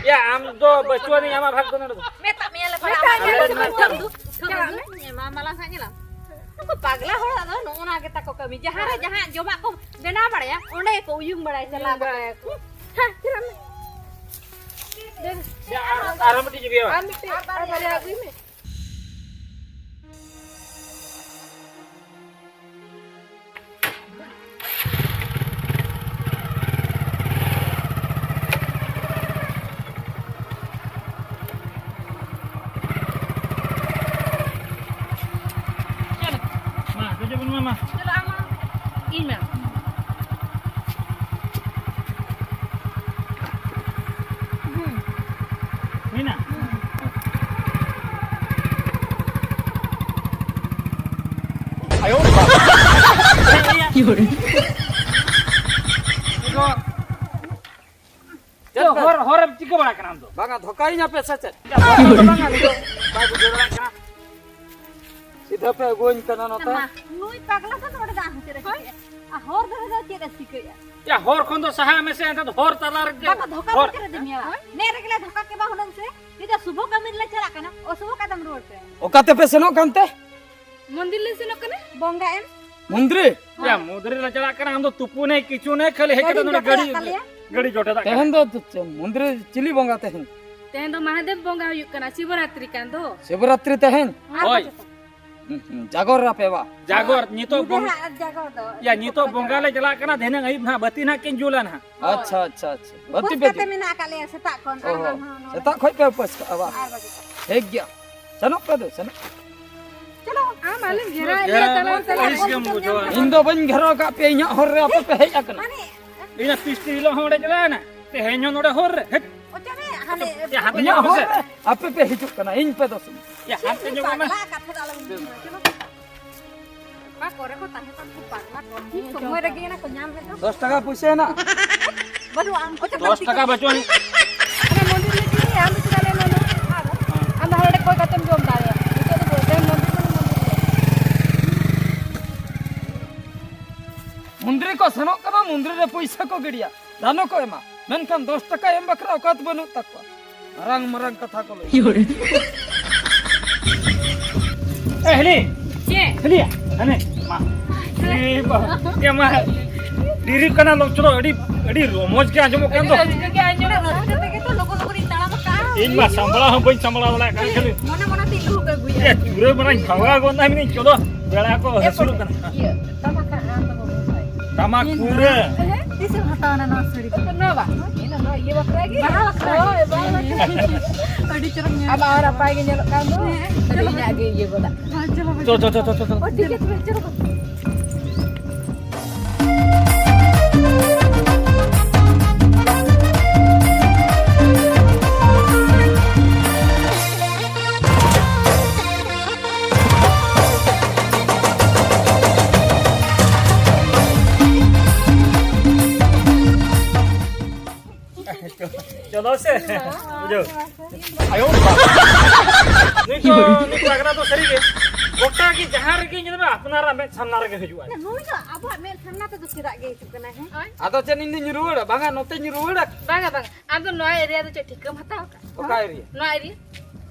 ᱭᱟ, ᱟᱢ ᱫᱚ ᱵᱟᱹᱪᱩᱜ ᱟᱹᱱᱤᱡ ᱟᱢᱟᱜ ᱵᱷᱟᱜᱽ ᱫᱚ ᱱᱚᱰᱮ ᱫᱚ᱾ ᱢᱮᱛᱟᱜ ᱢᱮᱭᱟ ᱞᱮ ᱯᱟᱲᱟ᱾ ᱢᱮᱛᱟᱜ ᱢᱮᱭᱟ ᱞᱮ ᱟᱞᱮ ᱯᱟᱲᱟ᱾ ᱱᱚᱰᱮ ᱫᱚ᱾ ᱪᱟᱞᱟᱜ ᱢᱮ᱾ ᱢᱟ, ᱢᱟᱞᱟ ᱥᱟᱜ ᱧᱮᱞᱟᱢ᱾ ᱩᱱᱠᱩ ᱯᱟᱜᱽᱞᱟ ᱦᱚᱲ ᱟᱫᱚ ᱱᱚᱜᱼᱚ ᱱᱟ ᱜᱮ ᱛᱟᱠᱚ ᱠᱟᱹᱢᱤ᱾ ᱡᱟᱦᱟᱸ ᱨᱮ ᱡᱟᱦᱟᱸ ᱡᱚᱢᱟᱜ ᱠᱚ ᱵᱮᱱᱟᱣ ᱵᱟᱲᱟᱭᱟ, ᱚᱸᱰᱮ ᱜᱮᱠᱚ ᱩᱭᱩᱝ ᱵᱟᱲᱟᱭᱟ, ᱪᱟᱞᱟᱣ ᱩᱭᱩᱝ ᱵᱟᱲᱟᱭᱟ᱾ ᱵᱟᱲᱟᱭᱟᱠᱚ᱾ ᱦᱮᱸ, ᱪᱟᱞᱟᱜ ᱢᱮ᱾ ᱫᱮ, ᱫᱮ, ᱟᱨ, ᱟᱨ ᱢᱤᱫᱴᱤᱡ ᱟᱹᱜᱩᱭᱟ᱾ ᱟᱨ ᱢᱤᱫᱴᱤᱡ, ᱟᱨ ᱵᱟᱨᱭᱟ ᱟᱹᱜᱩᱭ ᱢᱮ᱾ ᱢᱟ, ᱫᱮᱡᱚᱜ ᱵᱚᱱ ᱢᱟ, ᱢᱟ᱾ ᱪᱟᱞᱟᱜ ᱢᱟ᱾ ᱤᱧ ᱢᱟ᱾ ᱦᱩᱭᱱᱟ? ᱟᱭᱳ ᱵᱟᱵᱟ᱾ ᱪᱮᱫ ᱯᱮ? ᱦᱚᱨ, ᱦᱚᱨᱮᱢ ᱪᱤᱠᱟᱹ ᱵᱟᱲᱟᱜ ᱠᱟᱱᱟ ᱟᱢ ᱫᱚ? ᱵᱟᱝᱟ, ᱫᱷᱚᱠᱟᱭᱤᱧ ᱟᱯᱮ ᱥᱮ ᱪᱮᱫ? ᱵᱟᱝᱟ, ᱱᱤᱛᱚᱜ ᱵᱟᱭ ᱵᱩᱡᱷᱟᱹᱣ ᱫᱟᱲᱮᱭᱟᱜ ᱠᱟᱱᱟ᱾ ᱥᱤᱫᱷᱟᱹ ᱯᱮ ᱟᱹᱜᱩᱣᱟᱹᱧ ᱠᱟᱱᱟ ᱱᱚᱛᱮ᱾ ᱢᱟ, ᱱᱩᱭ ᱯᱟᱜᱽᱞᱟ ᱫᱚ ᱱᱚᱰᱮ ᱫᱚ ᱟᱨᱦᱚᱸ ᱪᱮᱫ ᱮ ᱪᱤᱠᱟᱹᱭᱟ? ᱟᱨ ᱦᱚᱨ ᱫᱷᱟᱨᱮ ᱫᱚ ᱪᱮᱫ ᱮ ᱪᱤᱠᱟᱹᱭᱟ? ᱭᱟ, ᱦᱚᱨ ᱠᱷᱚᱱ ᱫᱚ ᱥᱟᱦᱟᱜ ᱢᱮᱥᱮ, ᱮᱱᱛᱮ ᱦᱚᱨ ᱛᱟᱞᱟ ᱨᱮ ᱵᱟᱠᱚ ᱫᱷᱚᱠᱟ ᱦᱚᱨ᱾ ᱵᱚᱱ ᱪᱮᱫ ᱮ ᱫᱮᱢᱮᱭᱟ? ᱱᱮ ᱨᱮᱜᱮ ᱞᱮ ᱫᱷᱚᱠᱟ ᱠᱮᱫᱟ ᱦᱩᱱᱟᱹᱝ ᱥᱮ᱾ ᱱᱤᱛᱚᱜ ᱥᱩᱵᱷᱚ ᱠᱟᱹᱢᱤ ᱨᱮᱞᱮ ᱪᱟᱞᱟᱜ ᱠᱟᱱᱟ, ᱚᱥᱩᱵᱷᱚ ᱠᱟᱛᱮᱢ ᱨᱩᱣᱟᱹᱲ ᱠᱟᱱᱟ᱾ ᱚᱠᱟ ᱛᱮᱯᱮ ᱥᱮᱱᱚᱜ ᱠᱟᱱᱛᱮ? ᱢᱚᱱᱫᱤᱨ ᱞᱮ ᱥᱮᱱᱚᱜ ᱠᱟᱱᱟ᱾ ᱵᱚᱸᱜᱟ ᱮᱢ᱾ ᱢᱚᱱᱫᱤᱨ? ᱭᱟ, ᱢᱚᱱᱫᱤᱨ ᱞᱮ ᱪᱟᱞᱟᱜ ᱠᱟᱱᱟ, ᱟᱢ ᱫᱚ ᱛᱩᱯᱩ ᱱᱮ, ᱠᱤᱪᱷᱩ ᱱᱮ, ᱠᱷᱟᱹᱞᱤ ᱦᱮᱡ ᱠᱟᱛᱮ ᱜᱟᱹᱰᱤᱢ ᱱᱚᱰᱮ ᱡᱚᱴᱮᱫ ᱜᱟᱹᱰᱤ, ᱟᱠᱟᱫ ᱞᱮᱭᱟ᱾ ᱜᱟᱹᱰᱤ ᱡᱚᱴᱮᱫ ᱟᱠᱟᱫ᱾ ᱛᱮᱦᱮᱧ ᱫᱚ ᱪᱮᱫ ᱢᱚᱱᱫᱤᱨ ᱨᱮ ᱪᱤᱞᱤ ᱵᱚᱸᱜᱟ ᱛᱮᱦᱮᱧ? ᱛᱮᱦᱮᱧ ᱫᱚ ᱢᱟᱦᱟᱫᱮᱵ ᱵᱚᱸᱜᱟ ᱦᱩᱭᱩᱜ ᱠᱟᱱᱟ, ᱥᱤᱵᱚᱨᱟᱛᱨᱤ ᱠᱟᱱ ᱫᱚ᱾ ᱥᱤᱵᱚᱨᱟᱛᱨᱤ ᱛᱮᱦᱮᱧ? ᱦᱳᱭ᱾ ᱦᱩᱸ, ᱦᱩᱸ, ᱡᱟᱜᱚᱨ ᱟᱯᱮ ᱵᱟ? ᱡᱟᱜᱚᱨ, ᱱᱤᱛᱚᱜ ᱵᱚᱝ-, ᱧᱤᱫᱟᱹ ᱦᱟᱸᱜ ᱡᱟᱜᱚᱨ ᱫᱚ᱾ ᱭᱟ, ᱱᱤᱛᱚᱜ ᱵᱚᱸᱜᱟ ᱞᱮ ᱪᱟᱞᱟᱜ ᱠᱟᱱᱟ, ᱫᱷᱤᱱᱟᱹᱝ ᱟᱹᱭᱩᱵ ᱱᱟᱦᱟᱜ ᱵᱟᱹᱛᱤ ᱱᱟᱦᱟᱜ ᱠᱤᱱ ᱡᱩᱞᱟ ᱱᱟᱦᱟᱜ᱾ ᱟᱪᱪᱷᱟ, ᱟᱪᱪᱷᱟ, ᱟᱪᱪᱷᱟ᱾ ᱵᱟᱹᱛᱤ ᱩᱯᱟᱹᱥ ᱯᱮ ᱠᱟᱛᱮ ᱡᱩᱞ᱾ ᱢᱮᱱᱟᱜ ᱟᱠᱟᱫ ᱞᱮᱭᱟ ᱥᱮᱛᱟᱜ ᱠᱷᱚᱱ᱾ ᱚ, ᱟᱨ ᱦᱚᱸ᱾ ᱵᱟᱝ ᱦᱚᱸ᱾ ᱥᱮᱛᱟᱜ ᱠᱷᱚᱡ ᱯᱮ ᱩᱯᱟᱹᱥ ᱠᱟᱜᱼᱟ ᱵᱟ? ᱟᱨ ᱵᱟᱡᱮ ᱠᱷᱚᱱ᱾ ᱴᱷᱤᱠ ᱜᱮᱭᱟ᱾ ᱥᱮᱱᱚᱜ ᱯᱮ ᱫᱩ, ᱥᱮᱱᱚᱜ᱾ ᱪᱚᱞᱚ᱾ ᱟᱢ ᱟᱞᱮᱢ ᱜᱷᱮᱨᱟᱣᱮᱫ ᱞᱮᱭᱟ, ᱜᱷᱮᱨᱟᱣ ᱛᱟᱞᱟᱝ ᱛᱟᱞᱟᱝ ᱟᱹᱲᱤᱥ ᱜᱮᱢ ᱵᱩᱡᱷᱟᱹᱣᱟ᱾ ᱤᱧ ᱫᱚ ᱵᱟᱹᱧ ᱜᱷᱮᱨᱟᱣ ᱟᱠᱟᱫ ᱯᱮᱭᱟ, ᱤᱧᱟᱹᱜ ᱦᱚᱨ ᱨᱮ ᱟᱯᱮ ᱯᱮ ᱦᱮᱡ ᱟᱠᱟᱱᱟ᱾ ᱢᱟᱱᱮ, ᱤᱧᱟᱹᱜ ᱯᱤᱥᱴᱤ ᱦᱤᱞᱳᱜ ᱦᱚᱸ ᱚᱸᱰᱮ ᱪᱟᱞᱟᱣᱮᱱᱟ, ᱛᱮᱦᱮᱧ ᱦᱚᱸ ᱱᱚᱰᱮ ᱦᱚᱨ ᱨᱮ᱾ ᱦᱮᱡ᱾ ᱚᱪᱚᱜ ᱢᱮ, ᱦᱟᱱᱮ ᱭᱟ, ᱦᱟᱱᱛᱮ ᱤᱧᱟᱹᱜ ᱧᱚᱜ ᱦᱚᱨ ᱢᱮᱥᱮ᱾ ᱨᱮ ᱟᱯᱮ ᱯᱮ ᱦᱤᱡᱩᱜ ᱠᱟᱱᱟ, ᱤᱧ ᱯᱮ ᱫᱚᱥ ᱤᱧᱟ᱾ ᱭᱟ, ᱦᱟᱱᱛᱮ ᱧᱚᱜ ᱢᱮ᱾ ᱯᱟᱜᱽᱞᱟ ᱠᱟᱛᱷᱟ ᱫᱚ ᱟᱞᱚᱢ ᱦᱤᱡᱩᱜᱼᱟ, ᱪᱚᱞᱚ᱾ ᱚᱠᱟ ᱠᱚᱨᱮ ᱠᱚ ᱛᱟᱦᱮᱸ ᱠᱟᱱ ᱠᱚ ᱯᱟᱜᱽᱞᱟ ᱠᱚ? ᱴᱷᱤᱠ ᱥᱚᱢᱚᱭ ᱨᱮᱜᱮ ᱚᱱᱟ ᱠᱚ ᱧᱟᱢ ᱞᱮᱫ ᱫᱚ᱾ ᱫᱚᱥ ᱴᱟᱠᱟ ᱯᱩᱭᱥᱟᱹ ᱦᱮᱱᱟᱜ? ᱵᱟᱹᱱᱩᱜᱼᱟ, ᱚᱪᱚᱜ ᱫᱚᱥ ᱴᱟᱠᱟ ᱵᱟᱹᱪᱩᱜ ᱟᱹᱱᱤᱡ᱾ ᱟᱨ ᱢᱚᱱᱫᱤᱨ ᱞᱮ ᱤᱫᱤᱭᱟ, ᱟᱢ ᱫᱚ ᱪᱮᱫᱟᱜ ᱞᱮ ᱮᱢᱟᱢᱟ? ᱟᱨ ᱟᱢ ᱫᱚ ᱦᱟᱸᱰᱮ ᱠᱚᱭ ᱠᱟᱛᱮᱢ ᱡᱚᱢ ᱫᱟᱲᱮᱭᱟᱜᱼᱟ᱾ ᱱᱤᱛᱚᱜ ᱫᱚ ᱵᱚᱞᱛᱮ ᱢᱚᱱᱫᱤᱨ ᱢᱟᱱᱮ ᱢᱚᱱᱫᱤᱨ ᱜᱮ᱾ ᱢᱚᱱᱫᱤᱨ ᱠᱚ ᱥᱮᱱᱚᱜ ᱠᱟᱱᱟ, ᱢᱚᱱᱫᱤᱨ ᱨᱮ ᱯᱩᱭᱥᱟᱹ ᱠᱚ ᱜᱤᱰᱤᱭᱟ, ᱫᱟᱱᱚ ᱠᱚ ᱮᱢᱟ, ᱢᱮᱱᱠᱷᱟᱱ ᱫᱚᱥ ᱴᱟᱠᱟ ᱮᱢ ᱵᱟᱠᱷᱨᱟ ᱚᱠᱟᱛ ᱵᱟᱹᱱᱩᱜ ᱛᱟᱠᱚᱣᱟ᱾ ᱢᱟᱨᱟᱝ ᱢᱟᱨᱟᱝ ᱠᱟᱛᱷᱟ ᱠᱚ ᱞᱟᱹᱭ᱾ ᱮ, ᱦᱤᱞᱤ᱾ ᱪᱮᱫ? ᱦᱤᱞᱤ, ᱦᱟᱱᱮ, ᱢᱟ᱾ ᱮ, ᱵᱟᱵᱟ, ᱮ, ᱢᱟ᱾ ᱰᱮᱨᱤᱜ ᱠᱟᱱᱟ, ᱞᱚ, ᱪᱚᱞᱚ, ᱟᱹᱰᱤ, ᱟᱹᱰᱤ ᱨᱚᱢᱚᱡᱽ ᱜᱮ ᱟᱸᱡᱚᱢᱚᱜ ᱠᱟᱱ ᱫᱚ᱾ ᱨᱟᱹᱥᱠᱟᱹ ᱜᱮ ᱟᱸᱡᱚᱢᱚᱜ ᱠᱟᱱᱟ᱾ ᱨᱟᱹᱥᱠᱟᱹ ᱛᱮᱜᱮ ᱛᱚ ᱞᱚᱜᱚᱱ ᱞᱚᱜᱚᱱ ᱤᱧ ᱛᱟᱲᱟᱢ ᱟᱠᱟᱫᱼᱟ᱾ ᱤᱧ ᱢᱟ ᱥᱟᱢᱵᱲᱟᱣ ᱦᱚᱸ ᱵᱟᱹᱧ ᱥᱟᱢᱵᱲᱟᱣ ᱫᱟᱲᱮᱭᱟᱜ ᱠᱟᱱ ᱠᱷᱟᱹᱞᱤ᱾ ᱢᱚᱱᱮ ᱢᱚᱱᱮ ᱛᱮ ᱤᱧ ᱞᱩᱦᱩᱠ ᱟᱹᱜᱩᱭᱟ᱾ ᱮ, ᱯᱩᱨᱟᱹ ᱢᱟᱨᱟᱝ ᱡᱷᱟᱣᱟ ᱜᱚᱫ ᱱᱟ ᱢᱮᱱᱟᱹᱧ, ᱪᱚᱞᱚ, ᱵᱮᱲᱟ ᱠᱚ ᱮ, ᱦᱟᱹᱥᱩᱨᱚᱜ ᱠᱟᱱᱟ᱾ ᱤᱭᱟᱹ, ᱴᱟᱢᱟᱠ ᱦᱟᱸᱜ ᱟᱢ ᱫᱚ ᱵᱟᱵᱩ ᱠᱷᱟᱡ᱾ ᱴᱟᱢᱟᱠ ᱤᱧ ᱯᱩᱨᱟᱹ᱾ ᱦᱮᱸ, ᱛᱤᱥᱮᱢ ᱦᱟᱛᱟᱣᱟ ᱚᱱᱟ ᱱᱚᱣᱟ ᱥᱟᱹᱲᱤ ᱫᱚ? ᱱᱚᱣᱟ ᱵᱟ? ᱤᱧ ᱫᱚ ᱱᱚᱣᱟ ᱤᱭᱟᱹ ᱵᱟᱠᱷᱨᱟ ᱜᱮ᱾ ᱵᱟᱦᱟ ᱵᱟᱠᱷᱨᱟ ᱜᱮ? ᱦᱳᱭ, ᱵᱟᱦᱟ ᱵᱟᱠᱷᱨᱟ᱾ ᱟᱹᱰᱤ ᱪᱚᱨᱚᱠ ᱧᱮᱞᱚᱜ ᱟᱢᱟᱜ ᱦᱚᱸ ᱱᱟᱯᱟᱭ ᱜᱮ ᱧᱮᱞᱚᱜ ᱠᱟᱱ ᱫᱚ᱾ ᱦᱮᱸ, ᱠᱷᱟᱹᱞᱤ ᱪᱚᱞᱚ᱾ ᱤᱧᱟᱹᱜ ᱜᱮ ᱤᱭᱟᱹ ᱜᱚᱫᱟ᱾ ᱦᱳᱭ, ᱪᱚᱞᱚ, ᱪᱚ, ᱪᱚ, ᱪᱚ, ᱪᱚ, ᱪᱚ᱾ ᱚ, ᱴᱷᱤᱠ ᱜᱮᱭᱟ, ᱛᱚᱵᱮ ᱪᱚᱞᱚ᱾ ᱪᱚᱞᱚ ᱥᱮ᱾ ᱵᱩᱡᱷᱟᱹᱣ᱾ ᱟᱭᱳ ᱵᱟᱵᱟ᱾ ᱱᱩᱭ ᱫᱚ, ᱱᱩᱭ ᱫᱚ ᱟᱜᱽᱨᱟ ᱫᱚ ᱥᱟᱹᱨᱤ ᱜᱮ᱾ ᱜᱚᱴᱟ ᱜᱮ ᱡᱟᱦᱟᱸ ᱨᱮᱜᱮ ᱧᱮᱞ ᱢᱮ, ᱟᱯᱱᱟᱨᱟᱜ ᱢᱮᱫ ᱥᱟᱢᱱᱟ ᱨᱮᱜᱮ ᱦᱤᱡᱩᱜᱼᱟᱭ᱾ ᱱᱩᱭ ᱫᱚ ᱟᱵᱚᱣᱟᱜ ᱢᱮᱫ ᱥᱟᱢᱱᱟ ᱛᱮᱫᱚ ᱪᱮᱫᱟᱜ ᱜᱮ ᱦᱤᱡᱩᱜ ᱠᱟᱱᱟᱭ, ᱦᱮᱸ? ᱟᱫᱚ ᱪᱮᱫ ᱤᱧ ᱫᱩᱧ ᱨᱩᱣᱟᱹᱲᱟ? ᱵᱟᱝᱟ, ᱱᱚᱛᱮᱧ ᱨᱩᱣᱟᱹᱲᱟ᱾ ᱵᱟᱝᱟ, ᱵᱟᱝᱟ᱾ ᱟᱢ ᱫᱚ ᱱᱚᱣᱟ area ᱫᱚ ᱪᱮᱫ ᱴᱷᱤᱠᱟᱹᱢ ᱦᱟᱛᱟᱣ ᱟᱠᱟᱫ? ᱚᱠᱟ area? ᱱᱚᱣᱟ area᱾